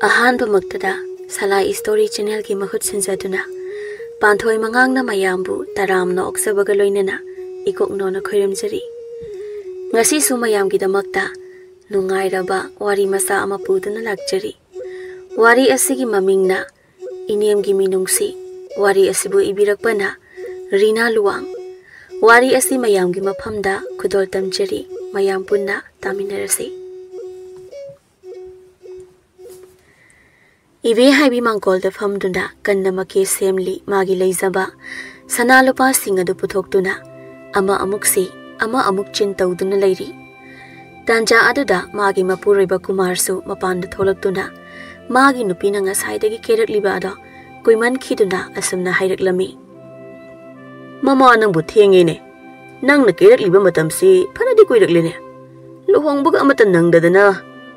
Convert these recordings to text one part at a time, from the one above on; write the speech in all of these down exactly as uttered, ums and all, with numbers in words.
ꯑꯍꯥꯟꯕꯃꯛꯇꯗ ꯁꯂꯥꯏ story ꯆꯦꯅꯦꯜꯒꯤ ꯃꯍꯨꯠ ꯁꯤꯟꯖꯗꯨꯅ ꯄꯥꯟꯊꯣꯏ ꯃꯉꯥꯡꯅ ꯃꯌꯥꯝꯕꯨ ꯇꯔꯥꯝꯅ ꯑꯣꯛꯆꯕꯒ ꯂꯣꯏꯅꯅ ꯏꯀꯣꯛꯅꯣꯅ ꯈꯣꯏꯔꯝꯖꯔꯤ꯫ ꯉꯁꯤꯁꯨ ꯃꯌꯥꯝꯒꯤꯗꯃꯛꯇ ꯅꯨꯡꯉꯥꯏꯔꯕ ꯋꯥꯔꯤ ꯃꯆꯥ ꯑꯃ ꯄꯨꯗꯨꯅ ꯂꯥꯛꯆꯔꯤ꯫ ꯋꯥꯔꯤ ꯑꯁꯤꯒꯤ ꯃꯃꯤꯡꯅ ꯏꯅꯦꯝꯒꯤ ꯃꯤꯅꯨꯡꯁꯤ꯫ ꯋꯥꯔꯤ ꯑꯁꯤꯕꯨ ꯏꯕꯤꯔꯛꯄꯅ ꯔꯤꯅꯥ ꯂꯨꯋꯥꯡ꯫ ꯋꯥꯔꯤ ꯑꯁꯤ ꯃꯌꯥꯝꯒꯤ ꯃꯐꯝꯗ ꯈꯨꯗꯣꯜ ꯇꯝꯖꯔꯤ꯫ ꯃꯌꯥꯝ ꯄꯨꯟꯅ ꯇꯥꯃꯤꯟꯅꯔꯁꯤ꯫ ꯏꯕꯦ ꯍꯥꯏꯕꯤ ꯃꯥꯡꯒꯣꯜꯗ ꯐꯝꯗꯨꯅ ꯀꯟꯅ ꯃꯀꯦ ꯁꯦꯝꯂꯤ꯫ ꯃꯥꯒꯤ ꯂꯩꯖꯕ ꯁꯅꯥ ꯂꯨꯄꯥꯁꯤꯡ ꯑꯗꯨ ꯄꯨꯊꯣꯛꯇꯨꯅ ꯑꯃ ꯑꯃꯨꯛ ꯁꯤ, ꯑꯃ ꯑꯃꯨꯛ ꯆꯤꯟ ꯇꯧꯗꯨꯅ ꯂꯩꯔꯤ꯫ ꯇꯥꯟꯖꯥ ꯑꯗꯨꯗ ꯃꯥꯒꯤ ꯃꯄꯨꯔꯣꯏꯕ ꯀꯨꯃꯥꯔꯁꯨ ꯃꯄꯥꯟꯗ ꯊꯣꯛꯂꯛꯇꯨꯅ ꯃꯥꯒꯤ ꯅꯨꯄꯤꯅ ꯉꯁꯥꯏꯗꯒꯤ ꯀꯦꯔꯛꯂꯤꯕ ꯑꯗꯣ ꯀꯨꯏꯃꯟꯈꯤꯗꯨꯅ ꯑꯁꯨꯝꯅ ꯍꯥꯏꯔꯛꯂꯝꯃꯤ꯫ "ꯃꯃꯥ, ꯅꯪꯕꯨ ꯊꯦꯡꯉꯦꯅꯦ꯫ ꯅꯪꯅ ꯀꯦꯔꯛꯂꯤꯕ ꯃꯇꯝꯁꯤ ꯐꯅꯗꯤ ꯀꯨꯏꯔꯛꯂꯦꯅꯦ꯫ ꯂꯨꯍꯣꯡꯕꯒ ꯑꯃꯠꯇ ꯅꯪꯗꯗꯅ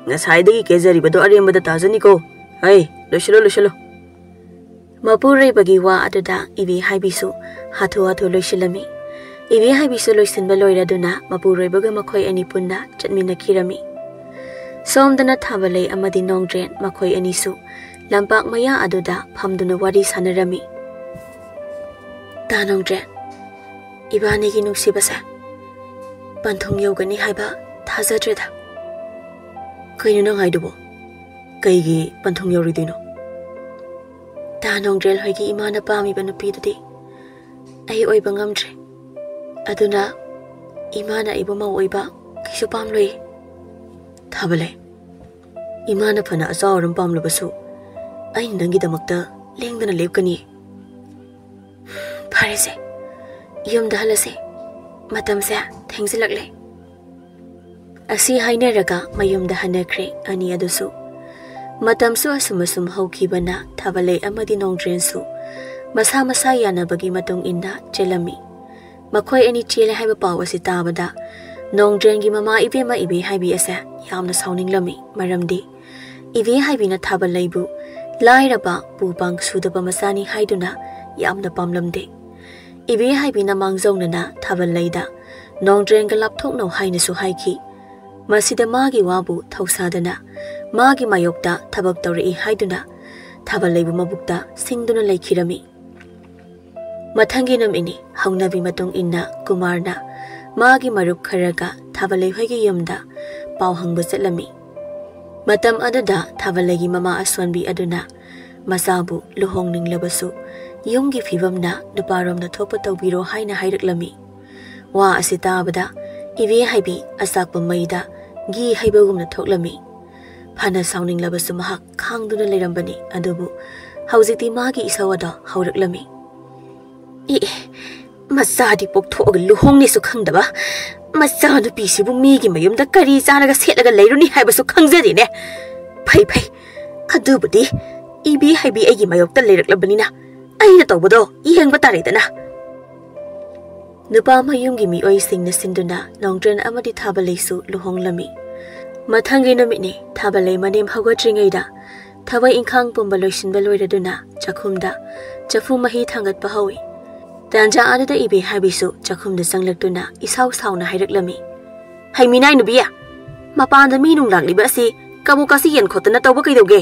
ꯉꯁꯥꯏꯗꯒꯤ ꯀꯦꯖꯔꯤꯕꯗꯣ ꯑꯔꯦꯝꯕꯗ ꯇꯥꯖꯅꯤꯀꯣ꯫ ꯍꯩ, ꯂꯣꯏꯁꯤꯜꯂꯣ, ꯂꯣꯏꯁꯤꯜꯂꯣ꯫" ꯃꯄꯨꯔꯣꯏꯕꯒꯤ ꯋꯥ ꯑꯗꯨꯗ ꯏꯕꯦ ꯍꯥꯏꯕꯤꯁꯨ ꯍꯥꯊꯨ ꯍꯥꯊꯨ ꯂꯣꯏꯁꯤꯜꯂꯝꯃꯤ꯫ ꯏꯕꯦ ꯍꯥꯏꯕꯤꯁꯨ ꯂꯣꯏꯁꯤꯟꯕ ꯂꯣꯏꯔꯗꯨꯅ ꯃꯄꯨꯔꯣꯏꯕꯒ ꯃꯈꯣꯏ ꯑꯅꯤ ꯄꯨꯟꯅ ꯆꯠꯃꯤꯟꯅꯈꯤꯔꯝꯃꯤ꯫ ꯁꯣꯝꯗꯅ ꯊꯥꯕꯂꯩ ꯑꯃꯗꯤ ꯅꯣꯡꯗ꯭ꯔꯦꯟ ꯃꯈꯣꯏ ꯑꯅꯤꯁꯨ ꯂꯝꯄꯥꯛ ꯃꯌꯥ ꯑꯗꯨꯗ ꯐꯝꯗꯨꯅ ꯋꯥꯔꯤ ꯁꯥꯟꯅꯔꯝꯃꯤ꯫ "ꯇꯥ ꯅꯣꯡꯗ꯭ꯔꯦꯟ, ꯏꯕꯥꯅꯤꯒꯤ ꯅꯨꯡꯁꯤꯕꯁꯦ ꯄꯟꯊꯨꯡ ꯌꯧꯒꯅꯤ ꯍꯥꯏꯕ ꯊꯥꯖꯗ꯭ꯔꯦꯗ꯫" "ꯀꯩꯅꯣ ꯅꯪ ꯍꯥꯏꯗꯨꯕꯣ? ꯀꯩꯒꯤ ꯄꯟꯊꯨꯡ ꯌꯧꯔꯣꯏꯗꯣꯏꯅꯣ?" "ꯇꯥ ꯅꯣꯡꯗ꯭ꯔꯦꯟ ꯍꯣꯏꯒꯤ ꯏꯃꯥꯅ ꯄꯥꯝꯃꯤꯕ ꯅꯨꯄꯤꯗꯨꯗꯤ ꯑꯩ ꯑꯣꯏꯕ ꯉꯝꯗ꯭ꯔꯦ꯫ ꯑꯗꯨꯅ ꯏꯃꯥꯅ ꯑꯩꯕꯨ ꯃꯧ ꯑꯣꯏꯕ ꯀꯩꯁꯨ ꯄꯥꯝꯂꯣꯏ꯫" "ꯊꯥꯕꯂꯩ, ꯏꯃꯥꯅ ꯐꯅ ꯑꯆꯥꯎ ꯑꯔꯝ ꯄꯥꯝꯂꯕꯁꯨ ꯑꯩꯅ ꯅꯪꯒꯤꯗꯃꯛꯇ ꯂꯦꯡꯗꯅ ꯂꯦꯞꯀꯅꯤ꯫" "ꯐꯔꯦꯁꯦ, ꯌꯨꯝꯗ ꯍꯜꯂꯁꯦ꯫ ꯃꯇꯝꯁꯦ ꯊꯦꯡꯖꯤꯜꯂꯛꯂꯦ꯫" ꯑꯁꯤ ꯍꯥꯏꯅꯔꯒ ꯃꯌꯨꯝꯗ ꯍꯟꯅꯈ꯭ꯔꯦ ꯑꯅꯤ ꯑꯗꯨꯁꯨ꯫ ꯃꯇꯝꯁꯨ ꯑꯁꯨꯝ ꯑꯁꯨꯝ ꯍꯧꯈꯤꯕꯅ ꯊꯥꯕꯂꯩ ꯑꯃꯗꯤ ꯅꯣꯡꯗ꯭ꯔꯦꯟꯁꯨ ꯃꯁꯥ ꯃꯁꯥ ꯌꯥꯅꯕꯒꯤ ꯃꯇꯨꯡ ꯏꯟꯅ ꯆꯦꯜꯂꯝꯃꯤ꯫ ꯃꯈꯣꯏ ꯑꯅꯤ ꯆꯦꯜꯂꯦ ꯍꯥꯏꯕ ꯄꯥꯎ ꯑꯁꯤ ꯇꯥꯕꯗ ꯅꯣꯡꯗ꯭ꯔꯦꯟꯒꯤ ꯃꯃꯥ ꯏꯕꯦꯝꯃ ꯏꯕꯦ ꯍꯥꯏꯕꯤ ꯑꯁꯦ ꯌꯥꯝꯅ ꯁꯥꯎꯅꯤꯡꯂꯝꯃꯤ꯫ ꯃꯔꯝꯗꯤ ꯏꯕꯦ ꯍꯥꯏꯕꯤꯅ ꯊꯥꯕꯂꯩꯕꯨ ꯂꯥꯏꯔꯕ ꯄꯨ ꯄꯥꯡ ꯁꯨꯗꯕ ꯃꯆꯥꯅꯤ ꯍꯥꯏꯗꯨꯅ ꯌꯥꯝꯅ ꯄꯥꯝꯂꯝꯗꯦ꯫ ꯏꯕꯦ ꯍꯥꯏꯕꯤꯅ ꯃꯥꯡꯖꯧꯅꯅ ꯊꯥꯕꯂꯩꯗ ꯅꯣꯡꯗ꯭ꯔꯦꯟꯒ ꯂꯥꯞꯊꯣꯛꯅꯧ ꯍꯥꯏꯅꯁꯨ ꯍꯥꯏꯈꯤ꯫ ꯃꯁꯤꯗ ꯃꯥꯒꯤ ꯋꯥꯕꯨ ꯊꯧꯁꯥꯗꯅ ꯃꯥꯒꯤ ꯃꯥꯌꯣꯛꯇ ꯊꯕꯛ ꯇꯧꯔꯛꯏ ꯍꯥꯏꯗꯨꯅ ꯊꯥꯕꯜꯂꯩꯕꯨ ꯃꯕꯨꯛꯇ ꯁꯤꯡꯗꯨꯅ ꯂꯩꯈꯤꯔꯝꯃꯤ꯫ ꯃꯊꯪꯒꯤ ꯅꯨꯃꯤꯠꯅꯤ꯫ ꯍꯧꯅꯕꯤ ꯃꯇꯨꯡ ꯏꯟꯅ ꯀꯨꯃꯥꯔꯅ ꯃꯥꯒꯤ ꯃꯔꯨꯞ ꯈꯔꯒ ꯊꯥꯕꯜꯂꯩ ꯍꯣꯏꯒꯤ ꯌꯨꯝꯗ ꯄꯥꯎ ꯍꯪꯕ ꯆꯠꯂꯝꯃꯤ꯫ ꯃꯇꯝ ꯑꯗꯨꯗ ꯊꯥꯕꯜꯂꯩꯒꯤ ꯃꯃꯥ ꯑꯁꯣꯟꯕꯤ ꯑꯗꯨꯅ ꯃꯆꯥꯕꯨ ꯂꯨꯍꯣꯡꯅꯤꯡꯂꯕꯁꯨ ꯌꯨꯝꯒꯤ ꯐꯤꯕꯝꯅ ꯅꯨꯄꯥꯔꯣꯝꯗ ꯊꯣꯛꯄ ꯇꯧꯕꯤꯔꯣ ꯍꯥꯏꯅ ꯍꯥꯏꯔꯛꯂꯝꯃꯤ꯫ ꯋꯥ ꯑꯁꯤ ꯇꯥꯕꯗ ꯏꯕꯦ ꯍꯥꯏꯕꯤ ꯑꯆꯥꯛꯄ ꯃꯩꯗ ꯘꯤ ꯍꯩꯕꯒꯨꯝꯅ ꯊꯣꯛꯂꯝꯃꯤ꯫ ꯐꯅ ꯁꯥꯎꯅꯤꯡꯂꯕꯁꯨ ꯃꯍꯥꯛ ꯈꯥꯡꯗꯨꯅ ꯂꯩꯔꯝꯕꯅꯤ, ꯑꯗꯨꯕꯨ ꯍꯧꯖꯤꯛꯇꯤ ꯃꯥꯒꯤ ꯏꯁꯧ ꯑꯗꯣ ꯍꯧꯔꯛꯂꯝꯃꯤ꯫ "ꯑꯦ, ꯑꯦ, ꯃꯆꯥꯗꯤ ꯄꯣꯛꯊꯣꯛꯑꯒ ꯂꯨꯍꯣꯡꯅꯤꯁꯨ ꯈꯪꯗꯕ, ꯃꯆꯥꯅꯨꯄꯤꯁꯤꯕꯨ ꯃꯤꯒꯤ ꯃꯌꯨꯝꯗ ꯀꯔꯤ ꯆꯥꯔꯒ ꯁꯦꯠꯂꯒ ꯂꯩꯔꯨꯅꯤ ꯍꯥꯏꯕꯁꯨ ꯈꯪꯖꯗꯦꯅꯦ꯫ ꯐꯩ, ꯐꯩ, ꯑꯗꯨꯕꯨꯗꯤ ꯏꯕꯤ ꯍꯩꯕꯤ ꯑꯩꯒꯤ ꯃꯥꯌꯣꯛꯇ ꯂꯩꯔꯛꯂꯕꯅꯤꯅ ꯑꯩꯅ ꯇꯧꯕꯗꯣ ꯌꯦꯡꯕ ꯇꯥꯔꯦꯗꯅ"꯫ ꯅꯨꯄꯥ ꯃꯌꯨꯝꯒꯤ ꯃꯤꯑꯣꯏꯁꯤꯡꯅ ꯁꯤꯟꯗꯨꯅ ꯅꯣꯡꯗ꯭ꯔꯦꯟ ꯑꯃꯗꯤ ꯊꯥꯕꯂꯩꯁꯨ ꯂꯨꯍꯣꯡꯂꯝꯃꯤ꯫ ꯃꯊꯪꯒꯤ ꯅꯨꯃꯤꯠꯅꯤ꯫ ꯊꯥꯕꯂꯩ ꯃꯅꯦꯝ ꯍꯧꯒꯠꯇ꯭ꯔꯤꯉꯩꯗ ꯊꯕꯛ ꯏꯪꯈꯥꯡ ꯄꯨꯝꯕ ꯂꯣꯏꯁꯤꯟꯕ ꯂꯣꯏꯔꯗꯨꯅ ꯆꯥꯛꯈꯨꯝꯗ ꯆꯐꯨ ꯃꯍꯤ ꯊꯥꯡꯒꯠꯄ ꯍꯧꯏ꯫ ꯇꯥꯟꯖꯥ ꯑꯗꯨꯗ ꯏꯕꯦ ꯍꯥꯏꯕꯤꯁꯨ ꯆꯥꯛꯈꯨꯝꯗ ꯆꯪꯂꯛꯇꯨꯅ ꯏꯁꯥꯎ ꯁꯥꯎꯅ ꯍꯥꯏꯔꯛꯂꯝꯃꯤ꯫ "ꯍꯩꯃꯤꯅꯥꯏ ꯅꯨꯕꯤ, ꯃꯄꯥꯟꯗ ꯃꯤ ꯅꯨꯡ ꯂꯥꯛꯂꯤꯕ ꯑꯁꯤ ꯀꯕꯣꯛ ꯀꯥꯁꯤ ꯌꯦꯟ ꯈꯣꯠꯇꯅ ꯇꯧꯕ ꯀꯩꯗꯧꯒꯦ?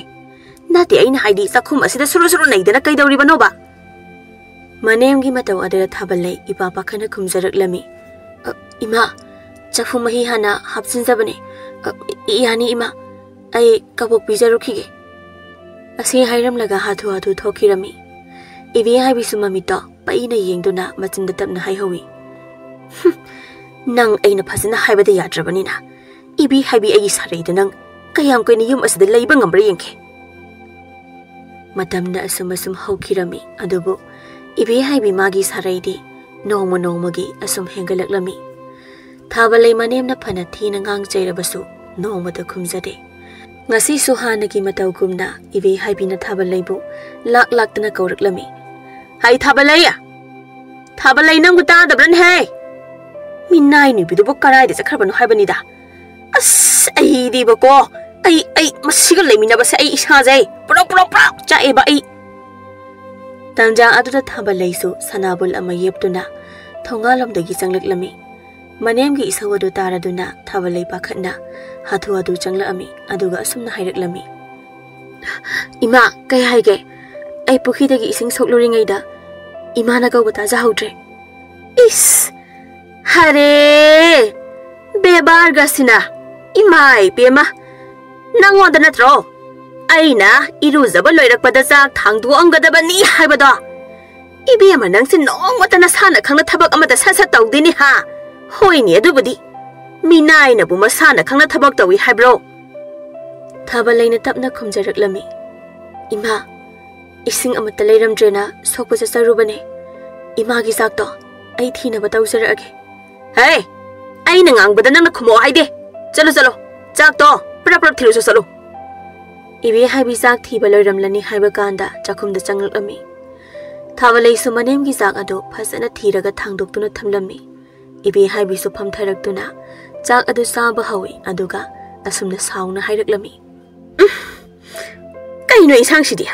ꯅꯠꯇꯦ, ꯑꯩꯅ ꯍꯥꯏꯗꯤ ꯆꯥꯛꯈꯨꯝ ꯑꯁꯤꯗ ꯁꯨꯔꯨ ꯁꯨꯔꯨ ꯅꯩꯗꯅ ꯀꯩꯗꯧꯔꯤꯕꯅꯣꯕ?" ꯃꯅꯦꯝꯒꯤ ꯃꯇꯧ ꯑꯗꯨꯗ ꯊꯥꯕꯂꯩ ꯏꯄꯥ ꯄꯥꯈꯠꯅ ꯈꯨꯝꯖꯔꯛꯂꯝꯃꯤ꯫ "ꯑ, ꯏꯃꯥ, ꯆꯐꯨ ꯃꯍꯤ ꯍꯥꯟꯅ ꯍꯥꯞꯆꯤꯟꯖꯕꯅꯦ꯫ ꯑ, ꯌꯥꯅꯤ ꯏꯃꯥ, ꯑꯩ ꯀꯕꯣꯛ ꯄꯤꯖꯔꯨꯈꯤꯒꯦ"꯫ ꯑꯁꯤ ꯍꯥꯏꯔꯝꯂꯒ ꯍꯥꯊꯨ ꯍꯥꯊꯨ ꯊꯣꯛꯈꯤꯔꯝꯃꯤ꯫ ꯏꯕꯦ ꯍꯥꯏꯕꯤꯁꯨ ꯃꯃꯤꯠꯇꯣ ꯄꯩꯅ ꯌꯦꯡꯗꯨꯅ ꯃꯆꯤꯟꯗ ꯇꯞꯅ ꯍꯥꯏꯍꯧꯏ꯫ "ꯍꯨꯝ, ꯅꯪ ꯑꯩꯅ ꯐꯖꯅ ꯍꯥꯏꯕꯗ ꯌꯥꯗ꯭ꯔꯕꯅꯤꯅ, ꯏꯕꯦ ꯍꯥꯏꯕꯤ ꯑꯩꯒꯤ ꯁꯥꯔꯩꯗ ꯅꯪ ꯀꯌꯥꯝ ꯀꯨꯏꯅ ꯌꯨꯝ ꯑꯁꯤꯗ ꯂꯩꯕ ꯉꯝꯕ꯭ꯔꯥ ꯌꯦꯡꯒꯦ"꯫ ꯃꯇꯝꯅ ꯑꯁꯨꯝ ꯑꯁꯨꯝ ꯍꯧꯈꯤꯔꯝꯃꯤ, ꯑꯗꯨꯕꯨ ꯏꯕꯦ ꯍꯥꯏꯕꯤ ꯃꯥꯒꯤ ꯁꯥꯔꯩꯗꯤ ꯅꯣꯡꯃ ꯅꯣꯡꯃꯒꯤ ꯑꯁꯨꯝ ꯍꯦꯟꯒꯠꯂꯛꯂꯝꯃꯤ꯫ ꯊꯥꯕꯂꯩ ꯃꯅꯦꯝꯅ ꯐꯅ ꯊꯤꯅ ꯉꯥꯡ ꯆꯩꯔꯕꯁꯨ ꯅꯣꯡꯃꯇ ꯈꯨꯝꯖꯗꯦ꯫ ꯉꯁꯤꯁꯨ ꯍꯥꯟꯅꯒꯤ ꯃꯇꯧꯒꯨꯝꯅ ꯏꯕꯦ ꯍꯥꯏꯕꯤꯅ ꯊꯥꯕꯂꯩꯕꯨ ꯂꯥꯛ ꯂꯥꯛꯇꯅ ꯀꯧꯔꯛꯂꯝꯃꯤ꯫ "ꯍꯩ ꯊꯥꯕꯂꯩ! ꯊꯥꯕꯂꯩ, ꯅꯪꯕꯨ ꯇꯥꯗꯕ꯭ꯔꯅꯦꯍꯦ? ꯃꯤꯅꯥꯏ ꯅꯨꯄꯤꯗꯨꯕꯨ ꯀꯔꯥꯏꯗ ꯆꯠꯈ꯭ꯔꯕꯅꯣ ꯍꯥꯏꯕꯅꯤꯗ꯫ ꯑꯁ, ꯑꯩꯗꯤꯕꯀꯣ, ꯑꯩ, ꯑꯩ ꯃꯁꯤꯒ ꯂꯩꯃꯤꯟꯅꯕꯁꯦ ꯑꯩ ꯏꯁꯥꯁꯦ ꯄ꯭ꯔꯣꯛ, ꯄ꯭ꯔꯣꯛ, ꯄ꯭ꯔꯣꯛ ꯆꯥꯛꯑꯦꯕ ꯑꯩ"꯫ ꯇꯥꯟꯖꯥ ꯑꯗꯨꯗ ꯊꯥꯕꯂꯩꯁꯨ ꯁꯅꯥꯕꯨꯜ ꯑꯃ ꯌꯦꯞꯇꯨꯅ ꯊꯣꯡꯒꯥꯜꯂꯣꯝꯗꯒꯤ ꯆꯪꯂꯛꯂꯝꯃꯤ꯫ ꯃꯅꯦꯝꯒꯤ ꯏꯁꯧ ꯑꯗꯨ ꯇꯥꯔꯗꯨꯅ ꯊꯥꯕꯂꯩ ꯄꯥꯈꯠꯅ ꯍꯥꯊꯨ ꯍꯥꯊꯨ ꯆꯪꯂꯛꯑꯝꯃꯤ꯫ ꯑꯗꯨꯒ ꯑꯁꯨꯝꯅ ꯍꯥꯏꯔꯛꯂꯝꯃꯤ, "ꯏꯃꯥ, ꯀꯩ ꯍꯥꯏꯒꯦ? ꯑꯩ ꯄꯨꯈ꯭ꯔꯤꯗꯒꯤ ꯏꯁꯤꯡ ꯁꯣꯛꯂꯨꯔꯤꯉꯩꯗ ꯏꯃꯥꯅ ꯀꯧꯕ ꯇꯥꯖꯍꯧꯗ꯭ꯔꯦ꯫" "ꯏꯁ! ꯍꯔꯦ! ꯕꯦꯕꯥꯔꯒꯁꯤꯅ! ꯏꯃꯥ ꯏꯕꯦꯝꯃ! ꯅꯪꯉꯣꯟꯗ ꯅꯠꯇ꯭ꯔꯣ ꯑꯩꯅ ꯏꯔꯨꯖꯕ ꯂꯣꯏꯔꯛꯄꯗ ꯆꯥꯛ ꯊꯥꯡꯗꯣꯛꯑꯝꯒꯗꯕꯅꯤ ꯍꯥꯏꯕꯗꯣ? ꯏꯕꯦꯝꯃ, ꯅꯪꯁꯦ ꯅꯣꯡꯃꯇ ꯅꯁꯥꯅ ꯈꯪꯅ ꯊꯕꯛ ꯑꯃꯗ ꯁꯠ ꯁꯠ ꯇꯧꯗꯦꯅꯦ ꯍꯥ? ꯍꯣꯏꯅꯦ, ꯑꯗꯨꯕꯨꯗꯤ꯫ ꯃꯤꯅꯥꯏꯅꯕꯨ ꯃꯁꯥꯅ ꯈꯪꯅ ꯊꯕꯛ ꯇꯧꯏ ꯍꯥꯏꯕ꯭ꯔꯣ?" ꯊꯥꯕꯂꯩꯅ ꯇꯞꯅ ꯈꯨꯝꯖꯔꯛꯂꯝꯃꯤ, "ꯏꯃꯥ, ꯏꯁꯤꯡ ꯑꯃꯠꯇ ꯂꯩꯔꯝꯗ꯭ꯔꯦꯅ ꯁꯣꯛꯄ ꯆꯠꯆꯔꯨꯕꯅꯦ꯫ ꯏꯃꯥꯒꯤ ꯆꯥꯛꯇꯣ ꯑꯩ ꯊꯤꯅꯕ ꯇꯧꯖꯔꯛꯑꯒꯦ꯫" "ꯍꯦ! ꯑꯩꯅ ꯉꯥꯡꯕꯗ ꯅꯪꯅ ꯈꯨꯝꯃꯛꯑꯣ ꯍꯥꯏꯗꯦ꯫ ꯆꯠꯂꯨ, ꯆꯠꯂꯨ꯫ ꯆꯥꯛꯇꯣ ꯄꯨꯔꯞ ꯄꯨꯔꯞ ꯊꯤꯜꯂꯨꯆꯣ, ꯆꯠꯂꯨ꯫" ꯏꯕꯦ ꯍꯥꯏꯕꯤ ꯆꯥꯛ ꯊꯤꯕ ꯂꯣꯏꯔꯝꯂꯅꯤ ꯍꯥꯏꯕ ꯀꯥꯟꯗ ꯆꯥꯛꯈꯨꯝꯗ ꯆꯪꯂꯛꯂꯝꯃꯤ꯫ ꯊꯥꯕꯂꯩꯁꯨ ꯃꯅꯦꯝꯒꯤ ꯆꯥꯛ ꯑꯗꯨ ꯐꯖꯅ ꯊꯤꯔꯒ ꯊꯥꯡꯗꯣꯛꯇꯨꯅ ꯊꯝꯂꯝꯃꯤ꯫ ꯏꯕꯦ ꯍꯥꯏꯕꯤꯁꯨ ꯐꯝꯊꯔꯛꯇꯨꯅ ꯆꯥꯛ ꯑꯗꯨ ꯆꯥꯕ ꯍꯧꯏ꯫ ꯑꯗꯨꯒ ꯑꯁꯨꯝꯅ ꯁꯥꯎꯅ ꯍꯥꯏꯔꯛꯂꯝꯃꯤ, "ꯎꯝ, ꯀꯩꯅꯣ ꯏꯟꯁꯥꯡꯁꯤꯗꯤ?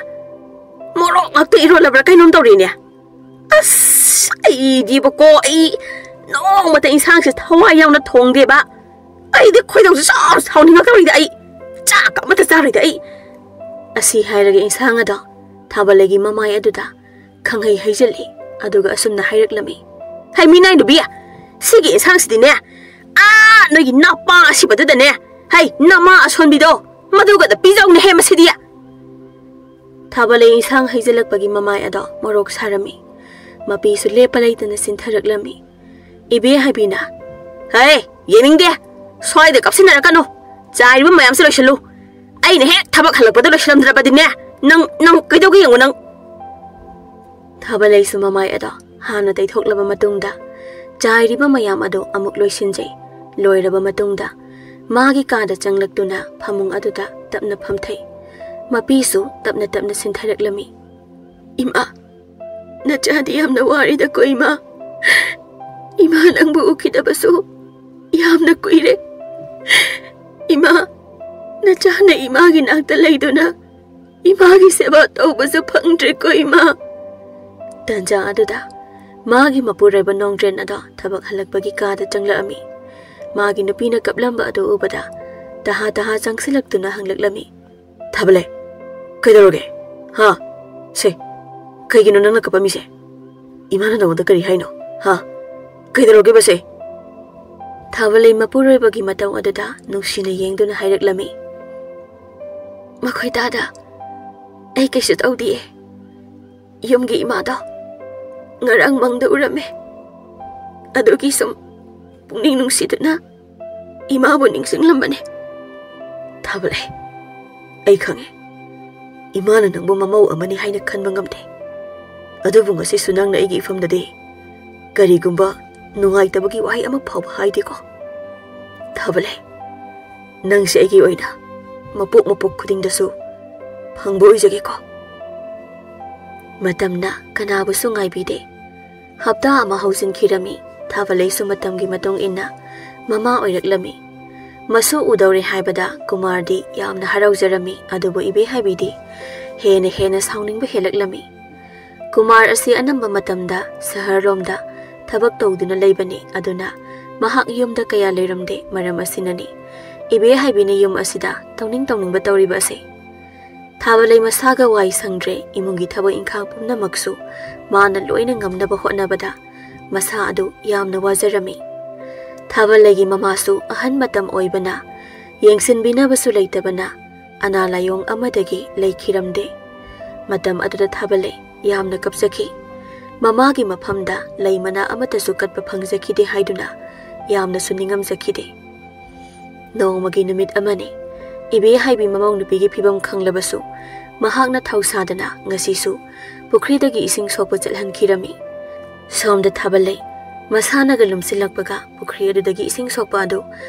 ꯃꯣꯔꯣꯛ ꯉꯥꯛꯇ ꯏꯔꯣꯜꯂꯕ꯭ꯔꯥ ꯀꯩꯅꯣꯝ ꯇꯧꯔꯦꯅꯦ꯫ ꯑꯁ, ꯑꯩꯗꯤꯕꯀꯣ, ꯑꯩ ꯅꯣꯡꯃꯇ ꯏꯟꯁꯥꯡꯁꯦ ꯊꯋꯥꯏ ꯌꯥꯎꯅ ꯊꯣꯡꯗꯦꯕ꯫ ꯑꯩꯗꯤ ꯈꯣꯏꯗꯧꯁꯦ ꯁꯥꯎ ꯁꯥꯎꯅꯤꯡꯉꯛꯇꯧꯔꯤꯗ꯫ ꯑꯩ ꯆꯥꯛ ꯑꯃꯠꯇ ꯆꯥꯔꯣꯏꯗ ꯑꯩ꯫" ꯑꯁꯤ ꯍꯥꯏꯔꯒ ꯏꯟꯁꯥꯡ ꯑꯗꯣ ꯊꯥꯕꯂꯩꯒꯤ ꯃꯃꯥꯏ ꯑꯗꯨꯗ ꯈꯪꯍꯩ ꯍꯩꯖꯤꯜꯂꯤ꯫ ꯑꯗꯨꯒ ꯑꯁꯨꯝꯅ ꯍꯥꯏꯔꯛꯂꯝꯃꯤ, "ꯍꯩ ꯃꯤꯅꯥꯏ ꯅꯨꯕꯤ, ꯁꯤꯒꯤ ꯏꯟꯁꯥꯡꯁꯤꯗꯤꯅꯦ, ꯑꯥ, ꯅꯣꯏꯒꯤ ꯅꯄꯥ ꯑꯁꯤꯕꯗꯨꯗꯅꯦ, ꯍꯩ, ꯅꯃꯥ ꯑꯁꯣꯟꯕꯤꯗꯣ, ꯃꯗꯨꯒꯗ ꯄꯤꯖꯧꯅꯦꯍꯦ ꯃꯁꯤꯗꯤ꯫" ꯊꯥꯕꯂꯩ ꯏꯟꯁꯥꯡ ꯍꯩꯖꯤꯜꯂꯛꯄꯒꯤ ꯃꯃꯥꯏ ꯑꯗꯣ ꯃꯣꯔꯣꯛ ꯁꯥꯔꯝꯃꯤ꯫ ꯃꯄꯤꯁꯨ ꯂꯦꯞꯄ ꯂꯩꯇꯅ ꯆꯤꯟꯊꯔꯛꯂꯝꯃꯤ꯫ ꯏꯕꯦ ꯍꯥꯏꯕꯤꯅ, "ꯍꯦ, ꯌꯦꯡꯅꯤꯡꯗꯦ꯫ ꯁ꯭ꯋꯥꯏꯗ ꯀꯥꯞꯁꯤꯟꯅꯔꯛꯀꯅꯨ꯫ ꯆꯥꯏꯔꯤꯕ ꯃꯌꯥꯝꯁꯦ ꯂꯣꯏꯁꯤꯜꯂꯨ꯫ ꯑꯩꯅ ꯍꯦꯛ ꯊꯕꯛ ꯍꯜꯂꯛꯄꯗ ꯂꯣꯏꯁꯤꯜꯂꯝꯗ꯭ꯔꯕꯗꯤꯅꯦ, ꯅꯪ, ꯅꯪ ꯀꯩꯗꯧꯒꯦ ꯌꯦꯡꯉꯨ ꯅꯪ꯫" ꯊꯥꯕꯂꯩꯁꯨ ꯃꯃꯥꯏ ꯑꯗꯣ ꯍꯥꯟꯅ ꯇꯩꯊꯣꯛꯂꯕ ꯃꯇꯨꯡꯗ ꯆꯥꯏꯔꯤꯕ ꯃꯌꯥꯝ ꯑꯗꯨ ꯑꯃꯨꯛ ꯂꯣꯏꯁꯤꯟꯖꯩ꯫ ꯂꯣꯏꯔꯕ ꯃꯇꯨꯡꯗ ꯃꯥꯒꯤ ꯀꯥꯗ ꯆꯪꯂꯛꯇꯨꯅ ꯐꯃꯨꯡ ꯑꯗꯨꯗ ꯇꯞꯅ ꯐꯝꯊꯩ꯫ ꯃꯄꯤꯁꯨ ꯇꯞꯅ ꯇꯞꯅ ꯆꯤꯟꯊꯔꯛꯂꯝꯃꯤ꯫ "ꯏꯃꯥ, ꯅꯆꯥꯗꯤ ꯌꯥꯝꯅ ꯋꯥꯔꯦꯗꯀꯣ ꯏꯃꯥ꯫ ꯏꯃꯥ, ꯅꯪꯕꯨ ꯎꯈꯤꯗꯕꯁꯨ ꯌꯥꯝꯅ ꯀꯨꯏꯔꯦ꯫ ꯏꯃꯥ, ꯅꯆꯥꯅ ꯏꯃꯥꯒꯤ ꯅꯥꯛꯇ ꯂꯩꯗꯨꯅ ꯏꯃꯥꯒꯤ ꯁꯦꯕꯥ ꯇꯧꯕꯁꯨ ꯐꯪꯗ꯭ꯔꯦꯀꯣ ꯏꯃꯥ꯫" ꯇꯥꯟꯖꯥ ꯑꯗꯨꯗ ꯃꯥꯒꯤ ꯃꯄꯨꯔꯣꯏꯕ ꯅꯣꯡꯗ꯭ꯔꯦꯟ ꯑꯗꯣ ꯊꯕꯛ ꯍꯜꯂꯛꯄꯒꯤ ꯀꯥꯗ ꯆꯪꯂꯛꯑꯝꯃꯤ꯫ ꯃꯥꯒꯤ ꯅꯨꯄꯤꯅ ꯀꯞꯂꯝꯕ ꯑꯗꯨ ꯎꯕꯗ ꯇꯍꯥ ꯇꯍꯥ ꯆꯪꯁꯤꯜꯂꯛꯇꯨꯅ ꯍꯪꯂꯛꯂꯝꯃꯤ, "ꯊꯥꯕꯂꯩ, ꯀꯩꯗꯧꯔꯒꯦ? ꯍꯥ? ꯁꯦ, ꯀꯩꯒꯤꯅꯣ ꯅꯪꯅ ꯀꯞꯄꯝꯃꯤꯁꯦ? ꯏꯃꯥꯅ ꯅꯉꯣꯟꯗ ꯀꯔꯤ ꯍꯥꯏꯅꯣ? ꯍꯥ? ꯀꯩꯗꯧꯔꯒꯦꯕ ꯁꯦ?" ꯊꯥꯕꯂꯩ ꯃꯄꯨꯔꯣꯏꯕꯒꯤ ꯃꯇꯧ ꯑꯗꯨꯗ ꯅꯨꯡꯁꯤꯅ ꯌꯦꯡꯗꯨꯅ ꯍꯥꯏꯔꯛꯂꯝꯃꯤ, "ꯃꯈꯣꯏ ꯇꯥꯗ, ꯑꯩ ꯀꯩꯁꯨ ꯇꯧꯗꯤꯌꯦ꯫ ꯌꯨꯝꯒꯤ ꯏꯃꯥꯗꯣ ꯉꯔꯥꯡ ꯃꯪꯗ ꯎꯔꯝꯃꯦ꯫ ꯑꯗꯨꯒꯤ ꯁꯨꯝ ꯄꯨꯛꯅꯤꯡ ꯅꯨꯡꯁꯤꯗꯨꯅ ꯏꯃꯥꯕꯨ ꯅꯤꯡꯁꯤꯡꯂꯝꯕꯅꯦ꯫" "ꯊꯥꯕꯂꯩ, ꯑꯩ ꯈꯪꯉꯦ꯫ ꯏꯃꯥꯅ ꯅꯪꯕꯨ ꯃꯃꯧ ꯑꯃꯅꯤ ꯍꯥꯏꯅ ꯈꯟꯕ ꯉꯝꯗꯦ꯫ ꯑꯗꯨꯕꯨ ꯉꯁꯤꯁꯨ ꯅꯪꯅ ꯑꯩꯒꯤ ꯏꯐꯝꯗꯗꯤ ꯀꯔꯤꯒꯨꯝꯕ ꯅꯨꯡꯉꯥꯏꯇꯕꯒꯤ ꯋꯥꯍꯩ ꯑꯃ ꯐꯥꯎꯕ ꯍꯥꯏꯗꯦꯀꯣ꯫ ꯊꯥꯕꯂꯩ, ꯅꯪꯁꯦ ꯑꯩꯒꯤ ꯑꯣꯏꯅ ꯃꯄꯣꯛ ꯃꯄꯣꯛ ꯈꯨꯗꯤꯡꯗꯁꯨ ꯐꯪꯕ ꯑꯣꯏꯖꯒꯦꯀꯣ꯫" ꯃꯇꯝꯅ ꯀꯅꯥꯕꯨꯁꯨ ꯉꯥꯏꯕꯤꯗꯦ꯫ ꯍꯞꯇꯥ ꯑꯃ ꯍꯧꯖꯤꯟꯈꯤꯔꯝꯃꯤ꯫ ꯊꯥꯕꯂꯩꯁꯨ ꯃꯇꯝꯒꯤ ꯃꯇꯨꯡ ꯏꯟꯅ ꯃꯃꯥ ꯑꯣꯏꯔꯛꯂꯝꯃꯤ꯫ ꯃꯁꯨ ꯎꯗꯧꯔꯦ ꯍꯥꯏꯕꯗ ꯀꯨꯃꯥꯔꯗꯤ ꯌꯥꯝꯅ ꯍꯔꯥꯎꯖꯔꯝꯃꯤ, ꯑꯗꯨꯕꯨ ꯏꯕꯦꯍꯥꯏꯕꯤꯗꯤ ꯍꯦꯟꯅ ꯍꯦꯟꯅ ꯁꯥꯎꯅꯤꯡꯕ ꯍꯦꯜꯂꯛꯂꯝꯃꯤ꯫ ꯀꯨꯃꯥꯔ ꯑꯁꯤ ꯑꯅꯝꯕ ꯃꯇꯝꯗ ꯁꯍꯔꯂꯣꯝꯗ ꯊꯕꯛ ꯇꯧꯗꯨꯅ ꯂꯩꯕꯅꯤ, ꯑꯗꯨꯅ ꯃꯍꯥꯛ ꯌꯨꯝꯗ ꯀꯌꯥ ꯂꯩꯔꯝꯗꯦ꯫ ꯃꯔꯝ ꯑꯁꯤꯅꯅꯤ ꯏꯕꯦꯍꯥꯏꯕꯤꯅ ꯌꯨꯝ ꯑꯁꯤꯗ ꯇꯧꯅꯤꯡ ꯇꯧꯅꯤꯡꯕ ꯇꯧꯔꯤꯕ ꯑꯁꯤ꯫ ꯊꯥꯕꯂꯩ ꯃꯁꯥꯒ ꯋꯥꯏ ꯁꯪꯗ꯭ꯔꯦ꯫ ꯏꯃꯨꯡꯒꯤ ꯊꯕꯛ ꯏꯪꯈꯥꯡ ꯄꯨꯝꯅꯃꯛꯁꯨ ꯃꯥꯅ ꯂꯣꯏꯅ ꯉꯝꯅꯕ ꯍꯣꯠꯅꯕꯗ ꯃꯁꯥ ꯑꯗꯨ ꯌꯥꯝꯅ ꯋꯥꯖꯔꯝꯃꯤ꯫ ꯊꯥꯕꯂꯩꯒꯤ ꯃꯃꯥꯁꯨ ꯑꯍꯟ ꯃꯇꯝ ꯑꯣꯏꯕꯅ, ꯌꯦꯡꯁꯤꯟꯕꯤꯅꯕꯁꯨ ꯂꯩꯇꯕꯅ, ꯑꯅꯥ ꯂꯥꯏꯌꯣꯡ ꯑꯃꯗꯒꯤ ꯂꯩꯈꯤꯔꯝꯗꯦ꯫ ꯃꯇꯝ ꯑꯗꯨꯗ ꯊꯥꯕꯂꯩ ꯌꯥꯝꯅ ꯀꯞꯆꯈꯤ꯫ ꯃꯃꯥꯒꯤ ꯃꯐꯝꯗ ꯂꯩ ꯃꯅꯥ ꯑꯃꯠꯇꯁꯨ ꯀꯠꯄ ꯐꯪꯖꯈꯤꯗꯦ ꯍꯥꯏꯗꯨꯅ ꯌꯥꯝꯅꯁꯨ ꯅꯤꯡꯉꯝꯖꯈꯤꯗꯦ꯫ ꯅꯣꯡꯃꯒꯤ ꯅꯨꯃꯤꯠ ꯑꯃꯅꯤ꯫ ꯏꯕꯦꯍꯥꯏꯕꯤ ꯃꯃꯧ ꯅꯨꯄꯤꯒꯤ ꯐꯤꯚꯝ ꯈꯪꯂꯕꯁꯨ ꯃꯍꯥꯛꯅ ꯊꯧꯁꯥꯗꯅ ꯉꯁꯤꯁꯨ ꯄꯨꯈ꯭ꯔꯤꯗꯒꯤ ꯏꯁꯤꯡ ꯁꯣꯛꯄ ꯆꯠꯍꯟꯈꯤꯔꯝꯃꯤ꯫ ꯁꯣꯝꯗ ꯊꯥꯕꯂꯩ ꯃꯁꯥꯅꯒ ꯂꯨꯝꯁꯤꯜꯂꯛꯄꯒ ꯄꯨꯈ꯭ꯔꯤ ꯑꯗꯨꯗꯒꯤ ꯏꯁꯤꯡ ꯁꯣꯛꯄ ꯑꯗꯨ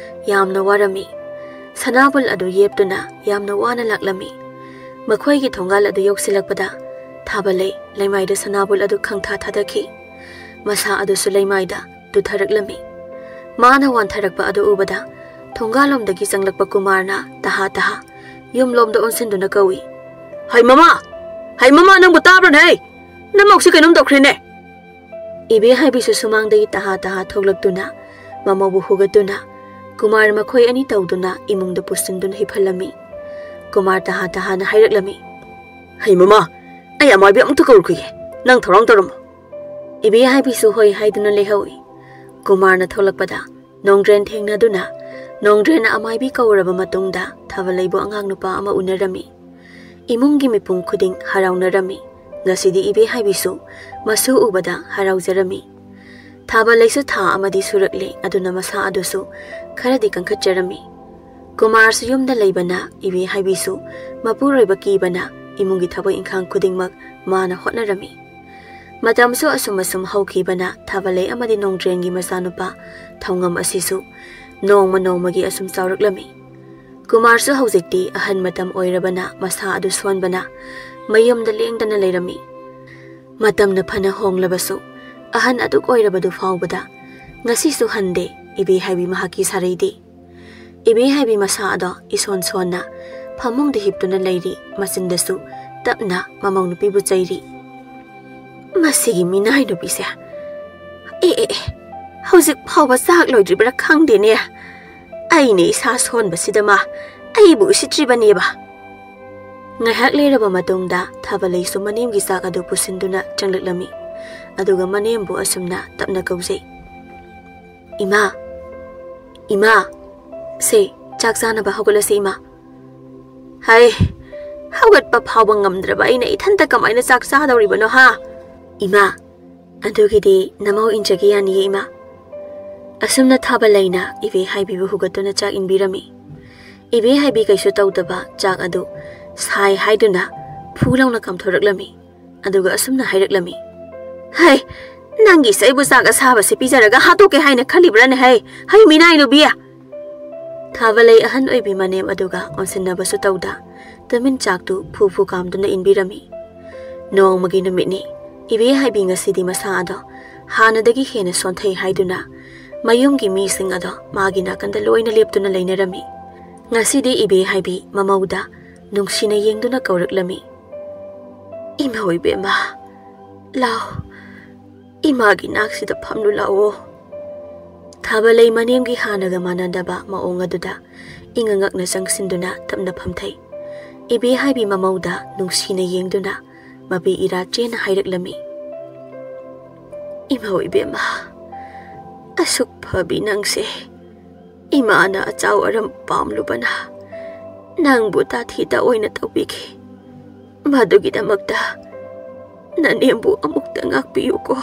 ꯌꯥꯝꯅ ꯋꯥꯔꯝꯃꯤ꯫ ꯁꯅꯥꯕꯨꯜ ꯑꯗꯨ ꯌꯦꯞꯇꯨꯅ ꯌꯥꯝꯅ ꯋꯥꯅ ꯂꯥꯛꯂꯝꯃꯤ꯫ ꯃꯈꯣꯏꯒꯤ ꯊꯣꯡꯒꯥꯜ ꯑꯗꯨ ꯌꯧꯁꯤꯜꯂꯛꯄꯗ ꯊꯥꯕꯂꯩ ꯂꯩꯃꯥꯏꯗ ꯁꯅꯥꯕꯨꯜ ꯑꯗꯨ ꯈꯪꯊꯥ ꯊꯥꯗꯈꯤ꯫ ꯃꯁꯥ ꯑꯗꯨꯁꯨ ꯂꯩꯃꯥꯏꯗ ꯇꯨꯊꯔꯛꯂꯝꯃꯤ꯫ ꯃꯥꯅ ꯋꯥꯟꯊꯔꯛꯄ ꯑꯗꯨ ꯎꯕꯗ ꯊꯣꯡꯒꯥꯜꯂꯣꯝꯗꯒꯤ ꯆꯪꯂꯛꯄ ꯀꯨꯃꯥꯔꯅ ꯇꯍꯥ ꯇꯍꯥ ꯌꯨꯝꯂꯣꯝꯗ ꯑꯣꯟꯁꯤꯟꯗꯨꯅ ꯀꯧꯏ, "ꯍꯩ ꯃꯃꯥ! ꯍꯩ ꯃꯃꯥ, ꯅꯪꯕꯨ ꯇꯥꯕ꯭ꯔꯅꯦ? ꯍꯩ, ꯅꯃꯧꯁꯤ ꯀꯩꯅꯣꯝ ꯇꯧꯈ꯭ꯔꯦꯅꯦ!" ꯏꯕꯦꯍꯥꯏꯕꯤꯁꯨ ꯁꯨꯃꯥꯡꯗꯒꯤ ꯇꯍꯥ ꯇꯍꯥ ꯊꯣꯛꯂꯛꯇꯨꯅ ꯃꯃꯧꯕꯨ ꯍꯨꯒꯠꯇꯨꯅ ꯀꯨꯃꯥꯔ ꯃꯈꯣꯏ ꯑꯅꯤ ꯇꯧꯗꯨꯅ ꯏꯃꯨꯡꯗ ꯄꯨꯁꯤꯟꯗꯨꯅ ꯍꯤꯞꯍꯜꯂꯝꯃꯤ꯫ ꯀꯨꯃꯥꯔ ꯇꯍꯥ ꯇꯍꯥꯅ ꯍꯥꯏꯔꯛꯂꯝꯃꯤ, "ꯍꯩ ꯃꯃꯥ, ꯑꯩ ꯑꯃꯥꯏꯕꯤ ꯑꯃꯨꯛꯇ ꯀꯧꯔꯨꯈꯤꯒꯦ, ꯅꯪ ꯊꯧꯔꯥꯡ ꯇꯧꯔꯝꯃꯣ꯫" ꯏꯕꯦꯍꯥꯏꯕꯤꯁꯨ ꯍꯣꯏ ꯍꯥꯏꯗꯨꯅ ꯂꯩꯍꯧꯏ꯫ ꯀꯨꯃꯥꯔꯅ ꯊꯣꯛꯂꯛꯄꯗ ꯅꯣꯡꯗ꯭ꯔꯦꯟ ꯊꯦꯡꯅꯗꯨꯅ ꯅꯣꯡꯗ꯭ꯔꯦꯟꯅ ꯑꯃꯥꯏꯕꯤ ꯀꯧꯔꯕ ꯃꯇꯨꯡꯗ ꯊꯥꯕꯂꯩꯕꯨ ꯑꯉꯥꯡ ꯅꯨꯄꯥ ꯑꯃ ꯎꯅꯔꯝꯃꯤ꯫ ꯏꯃꯨꯡꯒꯤ ꯃꯤꯄꯨꯝ ꯈꯨꯗꯤꯡ ꯍꯔꯥꯎꯅꯔꯝꯃꯤ꯫ ꯉꯁꯤꯗꯤ ꯏꯕꯦꯍꯥꯏꯕꯤꯁꯨ ꯃꯁꯨ ꯎꯕꯗ ꯍꯔꯥꯎꯖꯔꯝꯃꯤ꯫ ꯊꯥꯕꯂꯩꯁꯨ ꯊꯥ ꯑꯃꯗꯤ ꯁꯨꯔꯛꯂꯦ, ꯑꯗꯨꯅ ꯃꯁꯥ ꯑꯗꯨꯁꯨ ꯈꯔꯗꯤ ꯀꯟꯈꯠꯆꯔꯝꯃꯤ꯫ ꯀꯨꯃꯥꯔꯁꯨ ꯌꯨꯝꯗ ꯂꯩꯕꯅ ꯏꯕꯦꯍꯥꯏꯕꯤꯁꯨ ꯃꯄꯨꯔꯣꯏꯕ ꯀꯤꯕꯅ ꯏꯃꯨꯡꯒꯤ ꯊꯕꯛ ꯏꯪꯈꯥꯡ ꯈꯨꯗꯤꯡꯃꯛ ꯃꯥꯅ ꯍꯣꯠꯅꯔꯝꯃꯤ꯫ ꯃꯇꯝꯁꯨ ꯑꯁꯨꯝ ꯑꯁꯨꯝ ꯍꯧꯈꯤꯕꯅ ꯊꯥꯕꯂꯩ ꯑꯃꯗꯤ ꯅꯣꯡꯗ꯭ꯔꯦꯟꯒꯤ ꯃꯆꯥꯅꯨꯄꯥ ꯊꯧꯉꯝ ꯑꯁꯤꯁꯨ ꯅꯣꯡꯃ ꯅꯣꯡꯃꯒꯤ ꯑꯁꯨꯝ ꯆꯥꯎꯔꯛꯂꯝꯃꯤ꯫ ꯀꯨꯃꯥꯔꯁꯨ ꯍꯧꯖꯤꯛꯇꯤ ꯑꯍꯟ ꯃꯇꯝ ꯑꯣꯏꯔꯕꯅ ꯃꯁꯥ ꯑꯗꯨ ꯁꯣꯟꯕꯅ ꯃꯌꯨꯝꯗ ꯂꯦꯡꯗꯅ ꯂꯩꯔꯝꯃꯤ꯫ ꯃꯇꯝꯅ ꯐꯅ ꯍꯣꯡꯂꯕꯁꯨ ꯑꯍꯟ ꯑꯗꯨꯛ ꯑꯣꯏꯔꯕꯗꯨ ꯐꯥꯎꯕꯗ ꯉꯁꯤꯁꯨ ꯍꯟꯗꯦ ꯏꯕꯦꯍꯥꯏꯕꯤ ꯃꯍꯥꯛꯀꯤ ꯁꯥꯔꯩꯗꯤ꯫ ꯏꯕꯦꯍꯥꯏꯕꯤ ꯃꯁꯥ ꯑꯗꯣ ꯏꯁꯣꯟ ꯁꯣꯟꯅ ꯐꯃꯨꯡꯗ ꯍꯤꯞꯇꯨꯅ ꯂꯩꯔꯤ, ꯃꯆꯤꯟꯗꯁꯨ ꯇꯞꯅ ꯃꯃꯧ ꯅꯨꯄꯤꯕꯨ ꯆꯩꯔꯤ꯫ "ꯃꯁꯤꯒꯤ ꯃꯤꯅꯥꯏ ꯅꯨꯄꯤꯁꯦ, ꯑꯦ ꯑꯦ ꯑꯦ, ꯍꯧꯖꯤꯛ ꯐꯥꯎꯕ ꯆꯥꯛ ꯂꯣꯏꯗ꯭ꯔꯤꯕ꯭ꯔꯥ ꯈꯪꯗꯦꯅꯦ꯫ ꯑꯩꯅ ꯏꯁꯥ ꯁꯣꯟꯕꯁꯤꯗ ꯃꯥ ꯑꯩꯕꯨ ꯎꯁꯤꯠꯇ꯭ꯔꯤꯕꯅꯦꯕ꯫" ꯉꯥꯏꯍꯥꯛ ꯂꯩꯔꯕ ꯃꯇꯨꯡꯗ ꯊꯥꯕꯂꯩꯁꯨ ꯃꯅꯦꯝꯒꯤ ꯆꯥꯛ ꯑꯗꯨ ꯄꯨꯁꯤꯟꯗꯨꯅ ꯆꯪꯂꯛꯂꯝꯃꯤ꯫ ꯑꯗꯨꯒ ꯃꯅꯦꯝꯕꯨ ꯑꯁꯨꯝꯅ ꯇꯞꯅ ꯀꯧꯖꯩ, "ꯏꯃꯥ, ꯏꯃꯥ, ꯁꯦ, ꯆꯥꯛ ꯆꯥꯅꯕ ꯍꯧꯒꯠꯂꯁꯤ ꯏꯃꯥ꯫" "ꯍꯩ, ꯍꯧꯒꯠꯄ ꯐꯥꯎꯕ ꯉꯝꯗ꯭ꯔꯕ ꯑꯩꯅ ꯏꯊꯟꯇ ꯀꯃꯥꯏꯅ ꯆꯥꯛ ꯆꯥꯗꯧꯔꯤꯕꯅꯣ ꯍꯥ?" "ꯏꯃꯥ, ꯑꯗꯨꯒꯤꯗꯤ ꯅꯃꯧ ꯏꯟꯖꯒꯦ ꯌꯥꯅꯤꯌꯦ ꯏꯃꯥ꯫" ꯑꯁꯨꯝꯅ ꯊꯥꯕꯂꯩꯅ ꯏꯕꯦꯍꯥꯏꯕꯤꯕꯨ ꯍꯨꯒꯠꯇꯨꯅ ꯆꯥꯛ ꯏꯟꯕꯤꯔꯝꯃꯤ꯫ ꯏꯕꯦꯍꯥꯏꯕꯤ ꯀꯩꯁꯨ ꯇꯧꯗꯕ ꯆꯥꯛ ꯑꯗꯨ ꯁꯥꯏ ꯍꯥꯏꯗꯨꯅ ꯐꯨ ꯂꯥꯎꯅ ꯀꯥꯝꯊꯣꯔꯛꯂꯝꯃꯤ꯫ ꯑꯗꯨꯒ ꯑꯁꯨꯝꯅ ꯍꯥꯏꯔꯛꯂꯝꯃꯤ, "ꯍꯩ, ꯅꯪꯒꯤꯁꯦ ꯑꯩꯕꯨ ꯆꯥꯛ ꯑꯁꯥꯕꯁꯦ ꯄꯤꯖꯔꯒ ꯍꯥꯠꯇꯣꯛꯀꯦ ꯍꯥꯏꯅ ꯈꯜꯂꯤꯕ꯭ꯔꯥꯅꯦ ꯍꯩ, ꯍꯩ ꯃꯤꯅꯥꯏ ꯅꯨꯕꯤ?" ꯊꯥꯕꯂꯩ ꯑꯍꯟ ꯑꯣꯏꯕꯤ ꯃꯅꯦꯝ ꯑꯗꯨꯒ ꯑꯣꯟꯁꯤꯟꯅꯕꯁꯨ ꯇꯧꯗ ꯇꯨꯃꯤꯟ ꯆꯥꯛꯇꯨ ꯐꯨ ꯐꯨ ꯀꯥꯝꯗꯨꯅ ꯏꯟꯕꯤꯔꯝꯃꯤ꯫ ꯅꯣꯡꯃꯒꯤ ꯅꯨꯃꯤꯠꯅꯤ꯫ ꯏꯕꯦꯍꯥꯏꯕꯤ ꯉꯁꯤꯗꯤ ꯃꯁꯥ ꯑꯗꯣ ꯍꯥꯟꯅꯗꯒꯤ ꯍꯦꯟꯅ ꯁꯣꯟꯊꯩ ꯍꯥꯏꯗꯨꯅ ꯃꯌꯨꯝꯒꯤ ꯃꯤꯁꯤꯡ ꯑꯗꯣ ꯃꯥꯒꯤ ꯅꯥꯀꯟꯗ ꯂꯣꯏꯅ ꯂꯦꯞꯇꯨꯅ ꯂꯩꯅꯔꯝꯃꯤ꯫ ꯉꯁꯤꯗꯤ ꯏꯕꯦꯍꯥꯏꯕꯤ ꯃꯃꯧꯗ ꯅꯨꯡꯁꯤꯅ ꯌꯦꯡꯗꯨꯅ ꯀꯧꯔꯛꯂꯝꯃꯤ, "ꯏꯃꯧ ꯏꯕꯦꯝꯃ, ꯂꯥꯎ, "ꯏꯃꯥꯒꯤ ꯅꯥꯛꯁꯤꯗ ꯐꯝꯂꯨ ꯂꯥꯛꯑꯣ꯫" ꯊꯥꯕꯂꯩ ꯃꯅꯦꯝꯒꯤ ꯍꯥꯟꯅꯒ ꯃꯥꯟꯅꯗꯕ ꯃꯑꯣꯡ ꯑꯗꯨꯗ ꯏꯉꯛ ꯉꯛꯅ ꯆꯪꯁꯤꯟꯗꯨꯅ ꯇꯞꯅ ꯐꯝꯊꯩ꯫ ꯏꯕꯦꯍꯥꯏꯕꯤ ꯃꯃꯧꯗ ꯅꯨꯡꯁꯤꯅ ꯌꯦꯡꯗꯨꯅ ꯃꯄꯤ ꯏꯔꯥ ꯆꯦꯟꯅ ꯍꯥꯏꯔꯛꯂꯝꯃꯤ, "ꯏꯃꯧ ꯏꯕꯦꯝꯃ, ꯑꯁꯨꯛ ꯐꯕꯤ ꯅꯪꯁꯦ ꯏꯃꯥꯅ ꯑꯆꯥꯎ ꯑꯔꯝ ꯄꯥꯝꯂꯨꯕꯅ ꯅꯪꯕꯨ ꯇꯥꯊꯤ ꯇꯥꯑꯣꯏꯅ ꯇꯧꯕꯤꯈꯤ꯫ ꯃꯗꯨꯒꯤꯗꯃꯛꯇ ꯅꯅꯦꯝꯕꯨ ꯑꯃꯨꯛꯇ ꯉꯥꯛꯄꯤꯌꯨꯀꯣ꯫"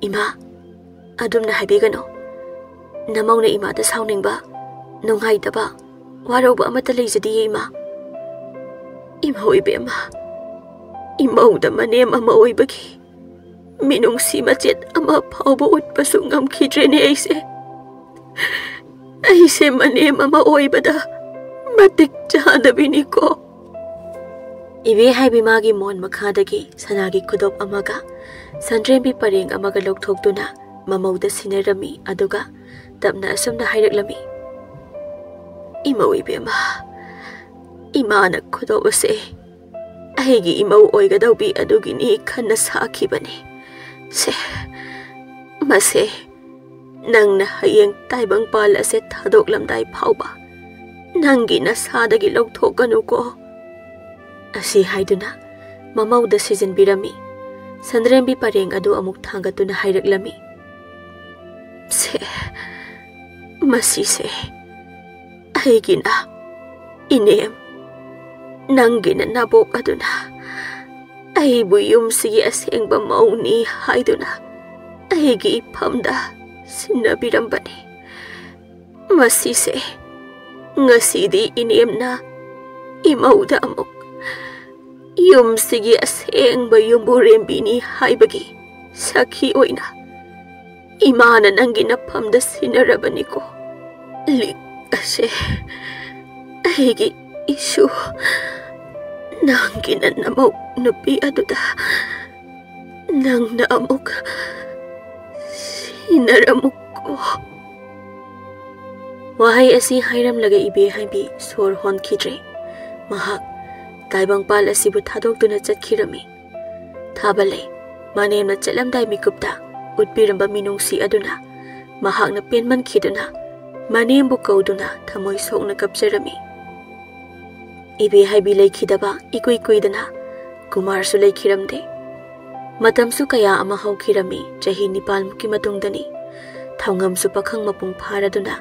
"ꯏꯃꯥ, ꯑꯗꯨꯝꯅ ꯍꯥꯏꯕꯤꯒꯅꯨ꯫ ꯅꯃꯧꯅ ꯏꯃꯥꯗ ꯁꯥꯎꯅꯤꯡꯕ, ꯅꯨꯡꯉꯥꯏꯇꯕ, ꯋꯥꯔꯧꯕ ꯑꯃꯠꯇ ꯂꯩꯖꯗꯤꯌꯦ, ꯏꯃꯥ꯫ ꯏꯃꯧ ꯏꯕꯦꯝꯃ, ꯏꯃꯧꯗ ꯃꯅꯦꯝ ꯑꯃ ꯑꯣꯏꯕꯒꯤ ꯃꯤꯅꯨꯡꯁꯤ ꯃꯆꯦꯠ ꯑꯃ ꯐꯥꯎꯕ ꯎꯠꯄꯁꯨ ꯉꯝꯈꯤꯗ꯭ꯔꯦꯅꯦ ꯑꯩꯁꯦ꯫ ꯑꯩꯁꯦ ꯃꯅꯦꯝ ꯑꯃ ꯑꯣꯏꯕꯗ ꯃꯇꯤꯛ ꯆꯥꯗꯕꯤꯅꯤꯀꯣ꯫" ꯏꯕꯦꯍꯥꯏꯕꯤ ꯃꯥꯒꯤ ꯃꯣꯟ ꯃꯈꯥꯗꯒꯤ ꯁꯅꯥꯒꯤ ꯈꯨꯗꯣꯞ ꯑꯃꯒ ꯁꯟꯗ꯭ꯔꯦꯝꯕꯤ ꯄꯔꯦꯡ ꯑꯃꯒ ꯂꯧꯊꯣꯛꯇꯨꯅ ꯃꯃꯧꯗ ꯁꯤꯟꯅꯔꯝꯃꯤ, ꯑꯗꯨꯒ ꯇꯞꯅ ꯑꯁꯨꯝꯅ ꯍꯥꯏꯔꯛꯂꯝꯃꯤ, "ꯏꯃꯧ ꯏꯕꯦꯝꯃ, ꯏꯃꯥꯅ ꯈꯨꯗꯣꯞ ꯑꯁꯦ ꯑꯩꯒꯤ ꯏꯃꯧ ꯑꯣꯏꯒꯗꯧꯕꯤ ꯑꯗꯨꯒꯤꯅꯤ ꯈꯟꯅ ꯁꯥꯈꯤꯕꯅꯤ꯫ ꯁꯦ, ꯃꯁꯦ ꯅꯪꯅ ꯍꯌꯦꯡ ꯇꯥꯏꯕꯪꯄꯥꯜ ꯑꯁꯦ ꯊꯥꯗꯣꯛꯂꯝꯗꯥꯏ ꯐꯥꯎꯕ ꯅꯪꯒꯤ ꯅꯁꯥꯗꯒꯤ ꯂꯧꯊꯣꯛꯀꯅꯨꯀꯣ꯫" ꯑꯁꯤ ꯍꯥꯏꯗꯨꯅ ꯃꯃꯧꯗ ꯁꯤꯖꯤꯟꯕꯤꯔꯝꯃꯤ꯫ ꯁꯟꯗ꯭ꯔꯦꯝꯕꯤ ꯄꯔꯦꯡ ꯑꯗꯨ ꯑꯃꯨꯛ ꯊꯥꯡꯒꯠꯇꯨꯅ ꯍꯥꯏꯔꯛꯂꯝꯃꯤ, "ꯁꯦ, ꯃꯁꯤꯁꯦ ꯑꯩꯒꯤꯅ ꯏꯅꯦꯝ, ꯅꯪꯒꯤꯅ ꯅꯕꯣꯛ ꯑꯗꯨꯅ ꯑꯩꯕꯨ ꯌꯨꯝꯁꯤꯒꯤ ꯑꯁꯦꯡꯕ ꯃꯧꯅꯤ ꯍꯥꯏꯗꯨꯅ ꯑꯩꯒꯤ ꯏꯐꯝꯗ ꯁꯤꯟꯅꯕꯤꯔꯝꯕꯅꯤ꯫ ꯃꯁꯤꯁꯦ ꯉꯁꯤꯗꯤ ꯏꯅꯦꯝꯅ ꯏꯃꯧꯗ ꯑꯃꯨꯛ ꯌꯨꯝꯁꯤꯒꯤ ꯑꯁꯦꯡꯕ ꯌꯨꯝꯕꯨꯔꯦꯝꯕꯤꯅꯤ ꯍꯥꯏꯕꯒꯤ ꯁꯈꯤ ꯑꯣꯏꯅ ꯏꯃꯥꯅ ꯅꯪꯒꯤ ꯅꯐꯝꯗ ꯁꯤꯟꯅꯔꯕꯅꯤꯀꯣ꯫ ꯂꯤꯛ ꯑꯁꯦ ꯑꯩꯒꯤ ꯏꯁꯨ, ꯅꯪꯒꯤꯅ ꯅꯃꯧ ꯅꯨꯄꯤ ꯑꯗꯨꯗ ꯅꯪꯅ ꯑꯃꯨꯛ ꯁꯤꯟꯅꯔꯝꯃꯨꯀꯣ꯫" ꯋꯥꯍꯩ ꯑꯁꯤ ꯍꯥꯏꯔꯝꯂꯒ ꯏꯕꯦꯍꯥꯏꯕꯤ ꯁꯣꯔ ꯍꯣꯟꯈꯤꯗ꯭ꯔꯦ꯫ ꯃꯍꯥꯛ ꯇꯥꯏꯕꯪꯄꯥꯜ ꯑꯁꯤꯕꯨ ꯊꯥꯗꯣꯛꯇꯨꯅ ꯆꯠꯈꯤꯔꯝꯃꯤ꯫ ꯊꯥꯕꯂꯩ ꯃꯥꯅꯦꯝꯅ ꯆꯠꯂꯝꯗꯥꯏ ꯃꯤꯀꯨꯞꯇ ꯎꯠꯄꯤꯔꯝꯕ ꯃꯤꯅꯨꯡꯁꯤ ꯑꯗꯨꯅ ꯃꯍꯥꯛꯅ ꯄꯦꯟꯃꯟꯈꯤꯗꯨꯅ ꯃꯥꯅꯦꯝꯕꯨ ꯀꯧꯗꯨꯅ ꯊꯃꯣꯏ ꯁꯣꯛꯅ ꯀꯞꯆꯔꯝꯃꯤ꯫ ꯏꯕꯦ ꯍꯥꯏꯕꯤ ꯂꯩꯈꯤꯗꯕ ꯏꯀꯨꯏ ꯀꯨꯏꯗꯅ ꯀꯨꯃꯥꯔꯁꯨ ꯂꯩꯈꯤꯔꯝꯗꯦ꯫ ꯃꯇꯝꯁꯨ ꯀꯌꯥ ꯑꯃ ꯍꯧꯈꯤꯔꯝꯃꯤ, ꯆꯍꯤ ꯅꯤꯄꯥꯜꯃꯨꯛꯀꯤ ꯃꯇꯨꯡꯗꯅꯤ꯫ ꯊꯧꯉꯝꯁꯨ ꯄꯥꯈꯪ ꯃꯄꯨꯡ ꯐꯥꯔꯗꯨꯅ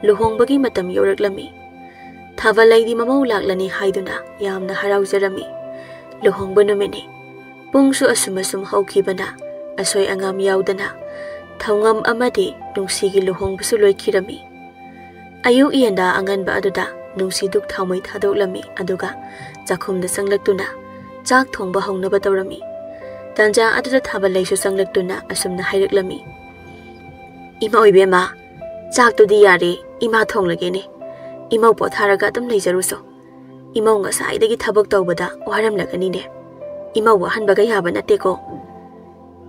ꯂꯨꯍꯣꯡꯕꯒꯤ ꯃꯇꯝ ꯌꯧꯔꯛꯂꯝꯃꯤ꯫ ꯊꯥꯕꯜꯂꯩꯗꯤ ꯃꯃꯧ ꯂꯥꯛꯂꯅꯤ ꯍꯥꯏꯗꯨꯅ ꯌꯥꯝꯅ ꯍꯔꯥꯎꯖꯔꯝꯃꯤ꯫ ꯂꯨꯍꯣꯡꯕ ꯅꯨꯃꯤꯠꯅꯤ꯫ ꯄꯨꯡꯁꯨ ꯑꯁꯨꯝ ꯑꯁꯨꯝ ꯍꯧꯈꯤꯕꯅ ꯑꯁꯣꯏ ꯑꯉꯥꯝ ꯌꯥꯎꯗꯅ ꯊꯧꯉꯝ ꯑꯃꯗꯤ ꯅꯨꯡꯁꯤꯒꯤ ꯂꯨꯍꯣꯡꯕꯁꯨ ꯂꯣꯏꯈꯤꯔꯝꯃꯤ꯫ ꯑꯌꯨꯛ ꯌꯦꯟꯗꯥ ꯑꯉꯟꯕ ꯑꯗꯨꯗ ꯅꯨꯡꯁꯤ ꯙꯨꯛ ꯊꯥꯎꯃꯩ ꯊꯥꯗꯣꯛꯂꯝꯃꯤ, ꯑꯗꯨꯒ ꯆꯥꯛꯈꯨꯝꯗ ꯆꯪꯂꯛꯇꯨꯅ ꯆꯥꯛ ꯊꯣꯡꯕ ꯍꯧꯅꯕ ꯇꯧꯔꯝꯃꯤ꯫ ꯇꯥꯟꯖꯥ ꯑꯗꯨꯗ ꯊꯥꯕꯜꯂꯩꯁꯨ ꯆꯪꯂꯛꯇꯨꯅ ꯑꯁꯨꯝꯅ ꯍꯥꯏꯔꯛꯂꯝꯃꯤ, "ꯏꯃꯥ ꯑꯣꯏꯕꯦꯝꯃ, ꯆꯥꯛꯇꯨꯗꯤ ꯌꯥꯔꯦ, ꯏꯃꯥ ꯊꯣꯡꯂꯒꯦꯅꯦ꯫ ꯏꯃꯧ ꯄꯣꯊꯥꯔꯒ ꯑꯗꯨꯝ ꯂꯩꯖꯔꯨꯁꯣ꯫ ꯏꯃꯧ ꯉꯁꯥꯏꯗꯒꯤ ꯊꯕꯛ ꯇꯧꯕꯗ ꯋꯥꯔꯝꯂꯒꯅꯤꯅꯦ꯫ ꯏꯃꯧ ꯋꯥꯍꯟꯕꯒ ꯌꯥꯕ ꯅꯠꯇꯦꯀꯣ꯫"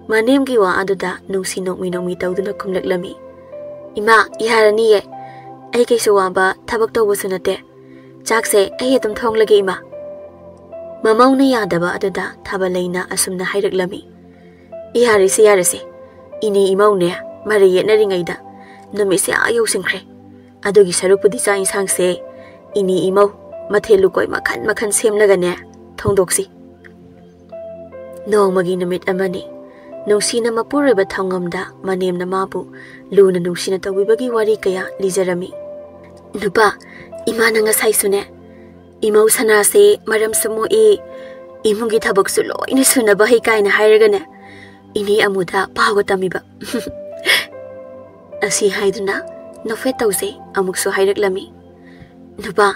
ꯃꯥꯅꯦꯝꯒꯤ ꯋꯥ ꯑꯗꯨꯗ ꯅꯨꯡꯁꯤ ꯅꯣꯛꯃꯤ ꯅꯣꯛꯃꯤ ꯇꯧꯗꯨꯅ ꯈꯨꯝꯂꯛꯂꯝꯃꯤ, "ꯏꯃꯥ, ꯌꯥꯔꯅꯤꯌꯦ꯫ ꯑꯩ ꯀꯩꯁꯨ ꯋꯥꯕ ꯊꯕꯛ ꯇꯧꯕꯁꯨ ꯅꯠꯇꯦ꯫ ꯆꯥꯛꯁꯦ ꯑꯩ ꯑꯗꯨꯝ ꯊꯣꯡꯂꯒꯦ, ꯏꯃꯥ꯫" ꯃꯃꯧꯅ ꯌꯥꯗꯕ ꯑꯗꯨꯗ ꯊꯥꯕꯜꯂꯩꯅ ꯑꯁꯨꯝꯅ ꯍꯥꯏꯔꯛꯂꯝꯃꯤ, "ꯌꯥꯔꯦꯁꯦ, ꯌꯥꯔꯦꯁꯦ꯫ ꯏꯅꯦ ꯏꯃꯧꯅꯦ ꯃꯔꯩ ꯌꯦꯠꯅꯔꯤꯉꯩꯗ ꯅꯨꯃꯤꯠꯁꯦ ꯑꯥ ꯌꯧꯁꯤꯟꯈ꯭ꯔꯦ꯫ ꯑꯗꯨꯒꯤ ꯁꯔꯨꯛꯄꯨꯗꯤ ꯆꯥꯛ ꯏꯟꯁꯥꯡꯁꯦ ꯏꯅꯦ ꯏꯃꯧ ꯃꯊꯦꯜ ꯂꯨꯀꯣꯏ ꯃꯈꯟ ꯃꯈꯟ ꯁꯦꯝꯂꯒꯅꯦ ꯊꯣꯡꯗꯣꯛꯁꯤ꯫" ꯅꯣꯡꯃꯒꯤ ꯅꯨꯃꯤꯠ ꯑꯃꯅꯤ꯫ ꯅꯨꯡꯁꯤꯅ ꯃꯄꯨꯔꯣꯏꯕ ꯊꯧꯉꯝꯗ ꯃꯅꯦꯝꯅ ꯃꯥꯕꯨ ꯂꯨꯅ ꯅꯨꯡꯁꯤꯅ ꯇꯧꯕꯤꯕꯒꯤ ꯋꯥꯔꯤ ꯀꯌꯥ ꯂꯤꯖꯔꯝꯃꯤ꯫ "ꯅꯨꯄꯥ, ꯏꯃꯥꯅ ꯉꯁꯥꯏꯁꯨꯅꯦ, ꯏꯃꯧ ꯁꯅꯥꯁꯦ ꯃꯔꯝꯁꯨ ꯃꯣꯛꯏ, ꯏꯃꯨꯡꯒꯤ ꯊꯕꯛꯁꯨ ꯂꯣꯏꯅ ꯁꯨꯅꯕ ꯍꯩ ꯀꯥꯏꯅ ꯍꯥꯏꯔꯒꯅꯦ, ꯏꯅꯦ ꯑꯃꯨꯗ ꯄꯥꯎꯒ ꯇꯝꯃꯤꯕ꯫" ꯑꯁꯤ ꯍꯥꯏꯗꯨꯅ ꯅꯣꯛꯐꯦꯠ ꯇꯧꯖꯩ ꯑꯃꯨꯛꯁꯨ ꯍꯥꯏꯔꯛꯂꯝꯃꯤ, "ꯅꯨꯄꯥ,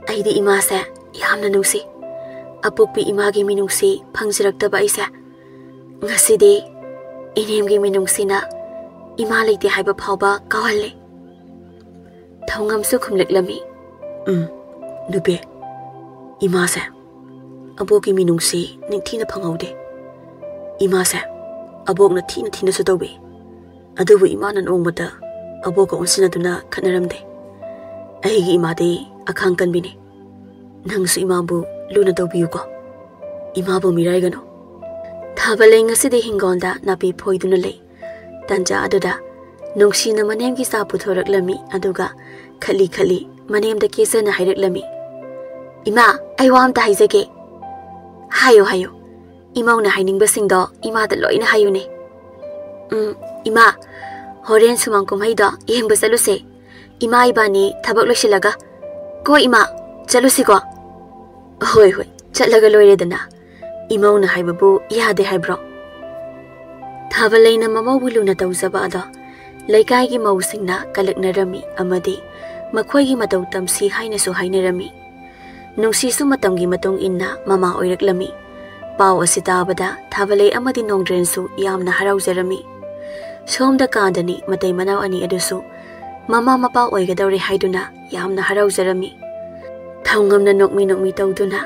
ꯑꯩꯗꯤ ꯏꯃꯥꯁꯦ ꯌꯥꯝꯅ ꯅꯨꯡꯁꯤ꯫ ꯑꯄꯣꯛꯄꯤ ꯏꯃꯥꯒꯤ ꯃꯤꯅꯨꯡꯁꯤ ꯐꯪꯖꯔꯛꯇꯕ ꯑꯩꯁꯦ ꯉꯁꯤꯗꯤ ꯏꯅꯦꯝꯒꯤ ꯃꯤꯅꯨꯡꯁꯤꯅ ꯏꯃꯥ ꯂꯩꯇꯦ ꯍꯥꯏꯕ ꯐꯥꯎꯕ ꯀꯥꯎꯍꯜꯂꯦ꯫" ꯊꯧꯉꯝꯁꯨ ꯈꯨꯝꯂꯛꯂꯝꯃꯤ, "ꯎꯝ, ꯅꯨꯄꯤ, ꯏꯃꯥꯁꯦ ꯑꯕꯣꯛꯀꯤ ꯃꯤꯅꯨꯡꯁꯤ ꯅꯤꯡꯊꯤꯅ ꯐꯪꯍꯧꯗꯦ꯫ ꯏꯃꯥꯁꯦ ꯑꯕꯣꯛꯅ ꯊꯤꯅ ꯊꯤꯅꯁꯨ ꯇꯧꯕꯤ꯫ ꯑꯗꯨꯕꯨ ꯏꯃꯥꯅ ꯅꯣꯡꯃꯇ ꯑꯕꯣꯛꯀ ꯑꯣꯟꯁꯤꯟꯅꯗꯨꯅ ꯈꯠꯅꯔꯝꯗꯦ꯫ ꯑꯩꯒꯤ ꯏꯃꯥꯗꯤ ꯑꯈꯥꯡ ꯀꯟꯕꯤꯅꯤ꯫ ꯅꯪꯁꯨ ꯏꯃꯥꯕꯨ ꯂꯨꯅ ꯇꯧꯕꯤꯌꯨꯀꯣ꯫ ꯏꯃꯥꯕꯨ ꯃꯤꯔꯥꯏꯒꯅꯨ꯫" ꯊꯥꯕꯂꯩ ꯉꯁꯤꯗꯤ ꯍꯤꯡꯒꯣꯜꯗ ꯅꯥꯄꯤ ꯐꯣꯏꯗꯨꯅ ꯂꯩ꯫ ꯇꯟꯖꯥ ꯑꯗꯨꯗ ꯅꯨꯡꯁꯤꯅ ꯃꯅꯦꯝꯒꯤ ꯆꯥ ꯄꯨꯊꯣꯔꯛꯂꯝꯃꯤ, ꯑꯗꯨꯒ ꯈꯠꯂꯤ ꯈꯠꯂꯤ ꯃꯅꯦꯝꯗ ꯀꯦꯖꯅ ꯍꯥꯏꯔꯛꯂꯝꯃꯤ, "ꯏꯃꯥ, ꯑꯩ ꯋꯥ ꯑꯝꯇ ꯍꯥꯏꯖꯒꯦ꯫" "ꯍꯥꯏꯌꯨ, ꯍꯥꯏꯌꯨ꯫ ꯏꯃꯧꯅ ꯍꯥꯏꯅꯤꯡꯕꯁꯤꯡꯗꯣ ꯏꯃꯥꯗ ꯂꯣꯏꯅ ꯍꯥꯏꯌꯨꯅꯦ꯫" "ꯎꯝ, ꯏꯃꯥ, ꯍꯣꯔꯦꯟ ꯁꯨꯃꯥꯡ ꯀꯨꯝꯍꯩꯗꯣ ꯌꯦꯡꯕ ꯆꯠꯂꯨꯁꯦ꯫ ꯏꯃꯥ ꯏꯕꯥꯅꯤ ꯊꯕꯛ ꯂꯣꯏꯁꯤꯜꯂꯒ꯫ ꯀꯣ ꯏꯃꯥ, ꯆꯠꯂꯨꯁꯤꯀꯣ?" "ꯍꯣꯏ, ꯍꯣꯏ, ꯆꯠꯂꯒ ꯂꯣꯏꯔꯦꯗꯅ꯫ ꯏꯃꯧꯅ ꯍꯥꯏꯕꯕꯨ ꯌꯥꯗꯦ ꯍꯥꯏꯕ꯭ꯔꯣ?" ꯊꯥꯕꯂꯩꯅ ꯃꯃꯧꯕꯨ ꯂꯨꯅ ꯇꯧꯖꯕ ꯑꯗꯣ ꯂꯩꯀꯥꯏꯒꯤ ꯃꯧꯁꯤꯡꯅ ꯀꯂꯛꯅꯔꯝꯃꯤ ꯑꯃꯗꯤ ꯃꯈꯣꯏꯒꯤ ꯃꯇꯧ ꯇꯝꯁꯤ ꯍꯥꯏꯅꯁꯨ ꯍꯥꯏꯅꯔꯝꯃꯤ꯫ ꯅꯨꯡꯁꯤꯁꯨ ꯃꯇꯝꯒꯤ ꯃꯇꯨꯡ ꯏꯟꯅ ꯃꯃꯥ ꯑꯣꯏꯔꯛꯂꯝꯃꯤ꯫ ꯄꯥꯎ ꯑꯁꯤ ꯇꯥꯕꯗ ꯊꯥꯕꯂꯩ ꯑꯃꯗꯤ ꯅꯣꯡꯗ꯭ꯔꯦꯟꯁꯨ ꯌꯥꯝꯅ ꯍꯔꯥꯎꯖꯔꯝꯃꯤ꯫ ꯁꯣꯝꯗ ꯀꯥꯟꯗꯅꯤ ꯃꯇꯩ ꯃꯅꯥꯎ ꯑꯅꯤ ꯑꯗꯨꯁꯨ ꯃꯃꯥ ꯃꯄꯥ ꯑꯣꯏꯒꯗꯧꯔꯦ ꯍꯥꯏꯗꯨꯅ ꯌꯥꯝꯅ ꯍꯔꯥꯎꯖꯔꯝꯃꯤ꯫ ꯊꯧꯉꯝꯅ ꯅꯣꯛꯃꯤ ꯅꯣꯛꯃꯤ ꯇꯧꯗꯨꯅ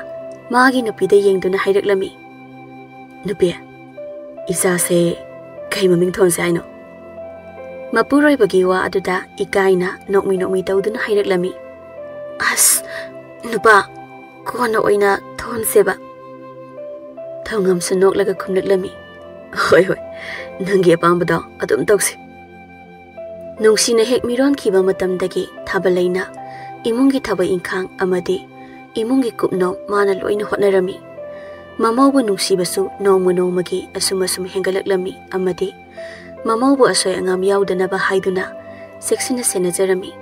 ꯃꯥꯒꯤ ꯅꯨꯄꯤꯗ ꯌꯦꯡꯗꯨꯅ ꯍꯥꯏꯔꯛꯂꯝꯃꯤ, "ꯅꯨꯄꯤ, ꯏꯆꯥꯁꯦ ꯀꯩ ꯃꯃꯤꯡ ꯊꯣꯟꯁꯦ ꯍꯥꯏꯅꯣ?" ꯃꯄꯨꯔꯣꯏꯕꯒꯤ ꯋꯥ ꯑꯗꯨꯗ ꯏꯀꯥꯏꯅ ꯅꯣꯛꯃꯤ ꯅꯣꯛꯃꯤ ꯇꯧꯗꯨꯅ ꯍꯥꯏꯔꯛꯂꯝꯃꯤ, "ꯑꯁ, ꯅꯨꯄꯥ, ꯀꯣꯟꯅ ꯑꯣꯏꯅ ꯊꯣꯟꯁꯦꯕ꯫" ꯊꯧꯉꯝꯁꯨ ꯅꯣꯛꯂꯒ ꯈꯨꯝꯂꯛꯂꯝꯃꯤ, "ꯍꯣꯏ, ꯍꯣꯏ, ꯅꯪꯒꯤ ꯑꯄꯥꯝꯕꯗꯣ ꯑꯗꯨꯝ ꯇꯧꯁꯤ꯫" ꯅꯨꯡꯁꯤꯅ ꯍꯦꯛ ꯃꯤꯔꯣꯟꯈꯤꯕ ꯃꯇꯝꯗꯒꯤ ꯊꯥꯕꯂꯩꯅ ꯏꯃꯨꯡꯒꯤ ꯊꯕꯛ ꯏꯪꯈꯥꯡ ꯑꯃꯗꯤ ꯏꯃꯨꯡꯒꯤ ꯀꯨꯞꯅꯣꯝ ꯃꯥꯅ ꯂꯣꯏꯅ ꯍꯣꯠꯅꯔꯝꯃꯤ꯫ ꯃꯃꯧꯕꯨ ꯅꯨꯡꯁꯤꯕꯁꯨ ꯅꯣꯡꯃ ꯅꯣꯡꯃꯒꯤ ꯑꯁꯨꯝ ꯑꯁꯨꯝ ꯍꯦꯟꯒꯠꯂꯛꯂꯝꯃꯤ ꯑꯃꯗꯤ ꯃꯃꯧꯕꯨ ꯑꯁꯣꯏ ꯑꯉꯥꯝ ꯌꯥꯎꯗꯅꯕ ꯍꯥꯏꯗꯨꯅ ꯆꯦꯛꯁꯤꯟꯅ ꯁꯦꯟꯅꯖꯔꯝꯃꯤ꯫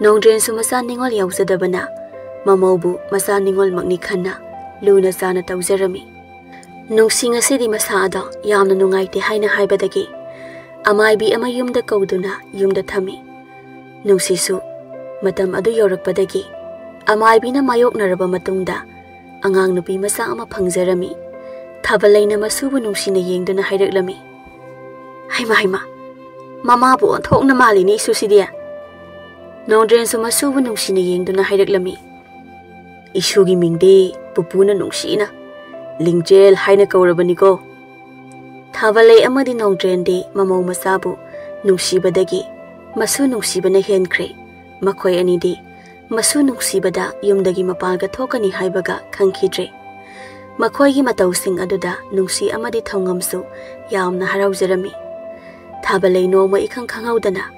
ꯅꯣꯡꯗ꯭ꯔꯦꯟꯁꯨ ꯃꯆꯥ ꯅꯤꯡꯉꯣꯜ ꯌꯥꯎꯖꯗꯕꯅ ꯃꯃꯧꯕꯨ ꯃꯆꯥ ꯅꯤꯡꯉꯣꯜꯃꯛꯅꯤ ꯈꯟꯅ ꯂꯨꯅ ꯆꯥꯅ ꯇꯧꯖꯔꯝꯃꯤ꯫ ꯅꯨꯡꯁꯤ ꯉꯁꯤꯗꯤ ꯃꯁꯥ ꯑꯗꯣ ꯌꯥꯝꯅ ꯅꯨꯡꯉꯥꯏꯇꯦ ꯍꯥꯏꯅ ꯍꯥꯏꯕꯗꯒꯤ ꯑꯃꯥꯏꯕꯤ ꯑꯃ ꯌꯨꯝꯗ ꯀꯧꯗꯨꯅ ꯌꯨꯝꯗ ꯊꯝꯃꯤ꯫ ꯅꯨꯡꯁꯤꯁꯨ ꯃꯇꯝ ꯑꯗꯨ ꯌꯧꯔꯛꯄꯗꯒꯤ ꯑꯃꯥꯏꯕꯤꯅ ꯃꯥꯌꯣꯛꯅꯔꯕ ꯃꯇꯨꯡꯗ ꯑꯉꯥꯡ ꯅꯨꯄꯤ ꯃꯆꯥ ꯑꯃ ꯐꯪꯖꯔꯝꯃꯤ꯫ ꯊꯥꯕꯂꯩꯅ ꯃꯁꯨꯕꯨ ꯅꯨꯡꯁꯤꯅ ꯌꯦꯡꯗꯨꯅ ꯍꯥꯏꯔꯛꯂꯝꯃꯤ, "ꯍꯩꯃꯥ, ꯍꯩꯃꯥ, ꯃꯃꯥꯕꯨ ꯑꯣꯟꯊꯣꯛꯅ ꯃꯥꯜꯂꯤꯅꯦ ꯏꯁꯨꯁꯤꯗꯤ꯫" ꯅꯣꯡꯗ꯭ꯔꯦꯟꯁꯨ ꯃꯁꯨꯕꯨ ꯅꯨꯡꯁꯤꯅ ꯌꯦꯡꯗꯨꯅ ꯍꯥꯏꯔꯛꯂꯝꯃꯤ, "ꯏꯁꯨꯒꯤ ꯃꯤꯡꯗꯤ ꯄꯨꯄꯨꯅ ꯅꯨꯡꯁꯤꯅ ꯂꯤꯡꯖꯦꯜ ꯍꯥꯏꯅ ꯀꯧꯔꯕꯅꯤꯀꯣ꯫" ꯊꯥꯕꯂꯩ ꯑꯃꯗꯤ ꯅꯣꯡꯗ꯭ꯔꯦꯟꯗꯤ ꯃꯃꯧ ꯃꯆꯥꯕꯨ ꯅꯨꯡꯁꯤꯕꯗꯒꯤ ꯃꯁꯨ ꯅꯨꯡꯁꯤꯕꯅ ꯍꯦꯟꯈ꯭ꯔꯦ꯫ ꯃꯈꯣꯏ ꯑꯅꯤꯗꯤ ꯃꯁꯨ ꯅꯨꯡꯁꯤꯕꯗ ꯌꯨꯝꯗꯒꯤ ꯃꯄꯥꯟꯒ ꯊꯣꯛꯀꯅꯤ ꯍꯥꯏꯕꯒ ꯈꯪꯈꯤꯗ꯭ꯔꯦ꯫ ꯃꯈꯣꯏꯒꯤ ꯃꯇꯧꯁꯤꯡ ꯑꯗꯨꯗ ꯅꯨꯡꯁꯤ ꯑꯃꯗꯤ ꯊꯧꯉꯝꯁꯨ ꯌꯥꯝꯅ ꯍꯔꯥꯎꯖꯔꯝꯃꯤ꯫ ꯊꯥꯕꯂꯩ ꯅꯣꯡꯃ ꯏꯈꯪ ꯈꯪꯍꯧꯗꯅ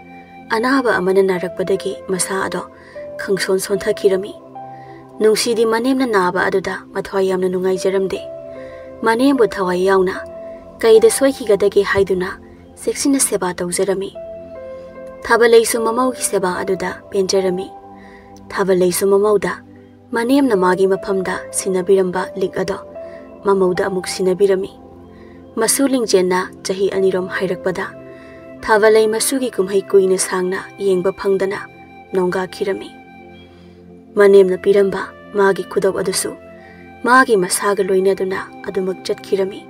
ꯑꯅꯥꯕ ꯑꯃꯅ ꯅꯥꯔꯛꯄꯗꯒꯤ ꯃꯁꯥ ꯑꯗꯣ ꯈꯪꯁꯣꯟ ꯁꯣꯟꯊꯈꯤꯔꯝꯃꯤ꯫ ꯅꯨꯡꯁꯤꯗꯤ ꯃꯅꯦꯝꯅ ꯅꯥꯕ ꯑꯗꯨꯗ ꯃꯊ꯭ꯋꯥꯏ ꯌꯥꯝꯅ ꯅꯨꯡꯉꯥꯏꯖꯔꯝꯗꯦ꯫ ꯃꯅꯦꯝꯕꯨ ꯊꯋꯥꯏ ꯌꯥꯎꯅ ꯀꯩꯗ ꯁꯣꯏꯈꯤꯒꯗꯒꯦ ꯍꯥꯏꯗꯨꯅ ꯆꯦꯛꯁꯤꯟꯅ ꯁꯦꯕꯥ ꯇꯧꯖꯔꯝꯃꯤ꯫ ꯊꯥꯕꯂꯩꯁꯨ ꯃꯃꯧꯒꯤ ꯁꯦꯕꯥ ꯑꯗꯨꯗ ꯄꯦꯟꯖꯔꯝꯃꯤ꯫ ꯊꯥꯕꯂꯩꯁꯨ ꯃꯃꯧꯗ ꯃꯅꯦꯝꯅ ꯃꯥꯒꯤ ꯃꯐꯝꯗ ꯁꯤꯟꯅꯕꯤꯔꯝꯕ ꯂꯤꯛ ꯑꯗꯣ ꯃꯃꯧꯗ ꯑꯃꯨꯛ ꯁꯤꯟꯅꯕꯤꯔꯝꯃꯤ꯫ ꯃꯁꯨ ꯂꯤꯡꯖꯦꯟꯅ ꯆꯍꯤ ꯑꯅꯤꯔꯣꯝ ꯍꯥꯏꯔꯛꯄꯗ ꯊꯥꯕꯂꯩ ꯃꯁꯨꯒꯤ ꯀꯨꯝꯍꯩ ꯀꯨꯏꯅ ꯁꯥꯡꯅ ꯌꯦꯡꯕ ꯐꯪꯗꯅ ꯅꯣꯡꯒꯥꯈꯤꯔꯝꯃꯤ꯫ ꯃꯅꯦꯝꯅ ꯄꯤꯔꯝꯕ ꯃꯥꯒꯤ ꯈꯨꯗꯣꯞ ꯑꯗꯨꯁꯨ ꯃꯥꯒꯤ ꯃꯁꯥꯒ ꯂꯣꯏꯅꯗꯨꯅ ꯑꯗꯨꯃꯛ ꯆꯠꯈꯤꯔꯝꯃꯤ꯫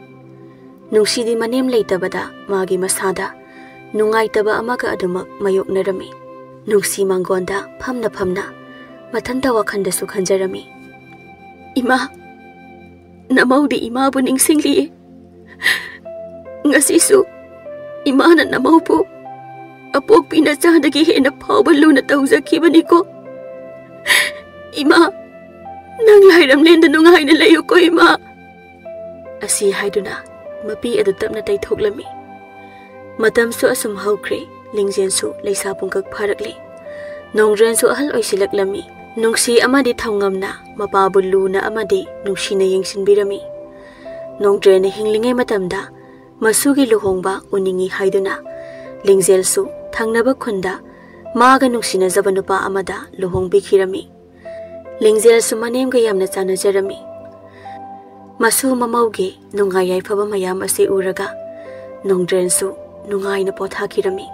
ꯅꯨꯡꯁꯤꯗꯤ ꯃꯅꯦꯝ ꯂꯩꯇꯕꯗ ꯃꯥꯒꯤ ꯃꯁꯥꯗ ꯅꯨꯡꯉꯥꯏꯇꯕ ꯑꯃꯒ ꯑꯗꯨꯃꯛ ꯃꯥꯌꯣꯛꯅꯔꯝꯃꯤ꯫ ꯅꯨꯡꯁꯤ ꯃꯥꯡꯒꯣꯟꯗ ꯐꯝꯅ ꯐꯝꯅ ꯃꯊꯟꯇ ꯋꯥꯈꯟꯗꯁꯨ ꯈꯟꯖꯔꯝꯃꯤ, "ꯏꯃꯥ, ꯅꯃꯧꯗꯤ ꯏꯃꯥꯕꯨ ꯅꯤꯡꯁꯤꯡꯂꯤꯌꯦ꯫ ꯉꯁꯤꯁꯨ ꯏꯃꯥꯅ ꯅꯃꯧꯕꯨ ꯑꯄꯣꯛꯄꯤ ꯅꯆꯥꯗꯒꯤ ꯍꯦꯟꯅ ꯐꯥꯎꯕ ꯂꯨꯅ ꯇꯧꯖꯈꯤꯕꯅꯤꯀꯣ꯫ ꯏꯃꯥ, ꯅꯪ ꯂꯥꯏꯔꯝꯂꯦꯟꯗ ꯅꯨꯡꯉꯥꯏꯅ ꯂꯩꯌꯨꯀꯣ ꯏꯃꯥ"꯫ ꯑꯁꯤ ꯍꯥꯏꯗꯨꯅ ꯃꯄꯤ ꯑꯗꯨ ꯇꯞꯅ ꯇꯩꯊꯣꯛꯂꯝꯃꯤ꯫ ꯃꯇꯝꯁꯨ ꯑꯁꯨꯝ ꯍꯧꯈ꯭ꯔꯦ꯫ ꯂꯤꯡꯖꯦꯜꯁꯨ ꯂꯩꯁꯥ ꯄꯨꯡꯀꯛ ꯐꯥꯔꯛꯂꯤ꯫ ꯅꯣꯡꯗ꯭ꯔꯦꯟꯁꯨ ꯑꯍꯜ ꯑꯣꯏꯁꯤꯜꯂꯛꯂꯝꯃꯤ꯫ ꯅꯨꯡꯁꯤ ꯑꯃꯗꯤ ꯊꯧꯉꯝꯅ ꯃꯄꯥꯕꯨ ꯂꯨꯅ ꯑꯃꯗꯤ ꯅꯨꯡꯁꯤꯅ ꯌꯦꯡꯁꯤꯟꯕꯤꯔꯝꯃꯤ꯫ ꯅꯣꯡꯗ꯭ꯔꯦꯟꯅ ꯍꯤꯡꯂꯤꯉꯩ ꯃꯇꯝꯗ ꯃꯁꯨꯒꯤ ꯂꯨꯍꯣꯡꯕ ꯎꯅꯤꯡꯏ ꯍꯥꯏꯗꯨꯅ ꯂꯤꯡꯖꯦꯜꯁꯨ ꯊꯪꯅꯕ ꯈꯨꯟꯗ ꯃꯥꯒ ꯅꯨꯡꯁꯤꯅꯖꯕ ꯅꯨꯄꯥ ꯑꯃꯗ ꯂꯨꯍꯣꯡꯕꯤꯈꯤꯔꯝꯃꯤ꯫ ꯂꯤꯡꯖꯦꯜꯁꯨ ꯃꯅꯦꯝꯒ ꯌꯥꯝꯅ ꯆꯥꯟꯅꯖꯔꯝꯃꯤ꯫ ꯃꯁꯨ ꯃꯃꯧꯒꯤ ꯅꯨꯡꯉꯥꯏ ꯌꯥꯏꯐꯕ ꯃꯌꯥꯝ ꯑꯁꯤ ꯎꯔꯒ ꯅꯣꯡꯗ꯭ꯔꯦꯟꯁꯨ ꯅꯨꯡꯉꯥꯏꯅ ꯄꯣꯊꯥꯈꯤꯔꯝꯃꯤ꯫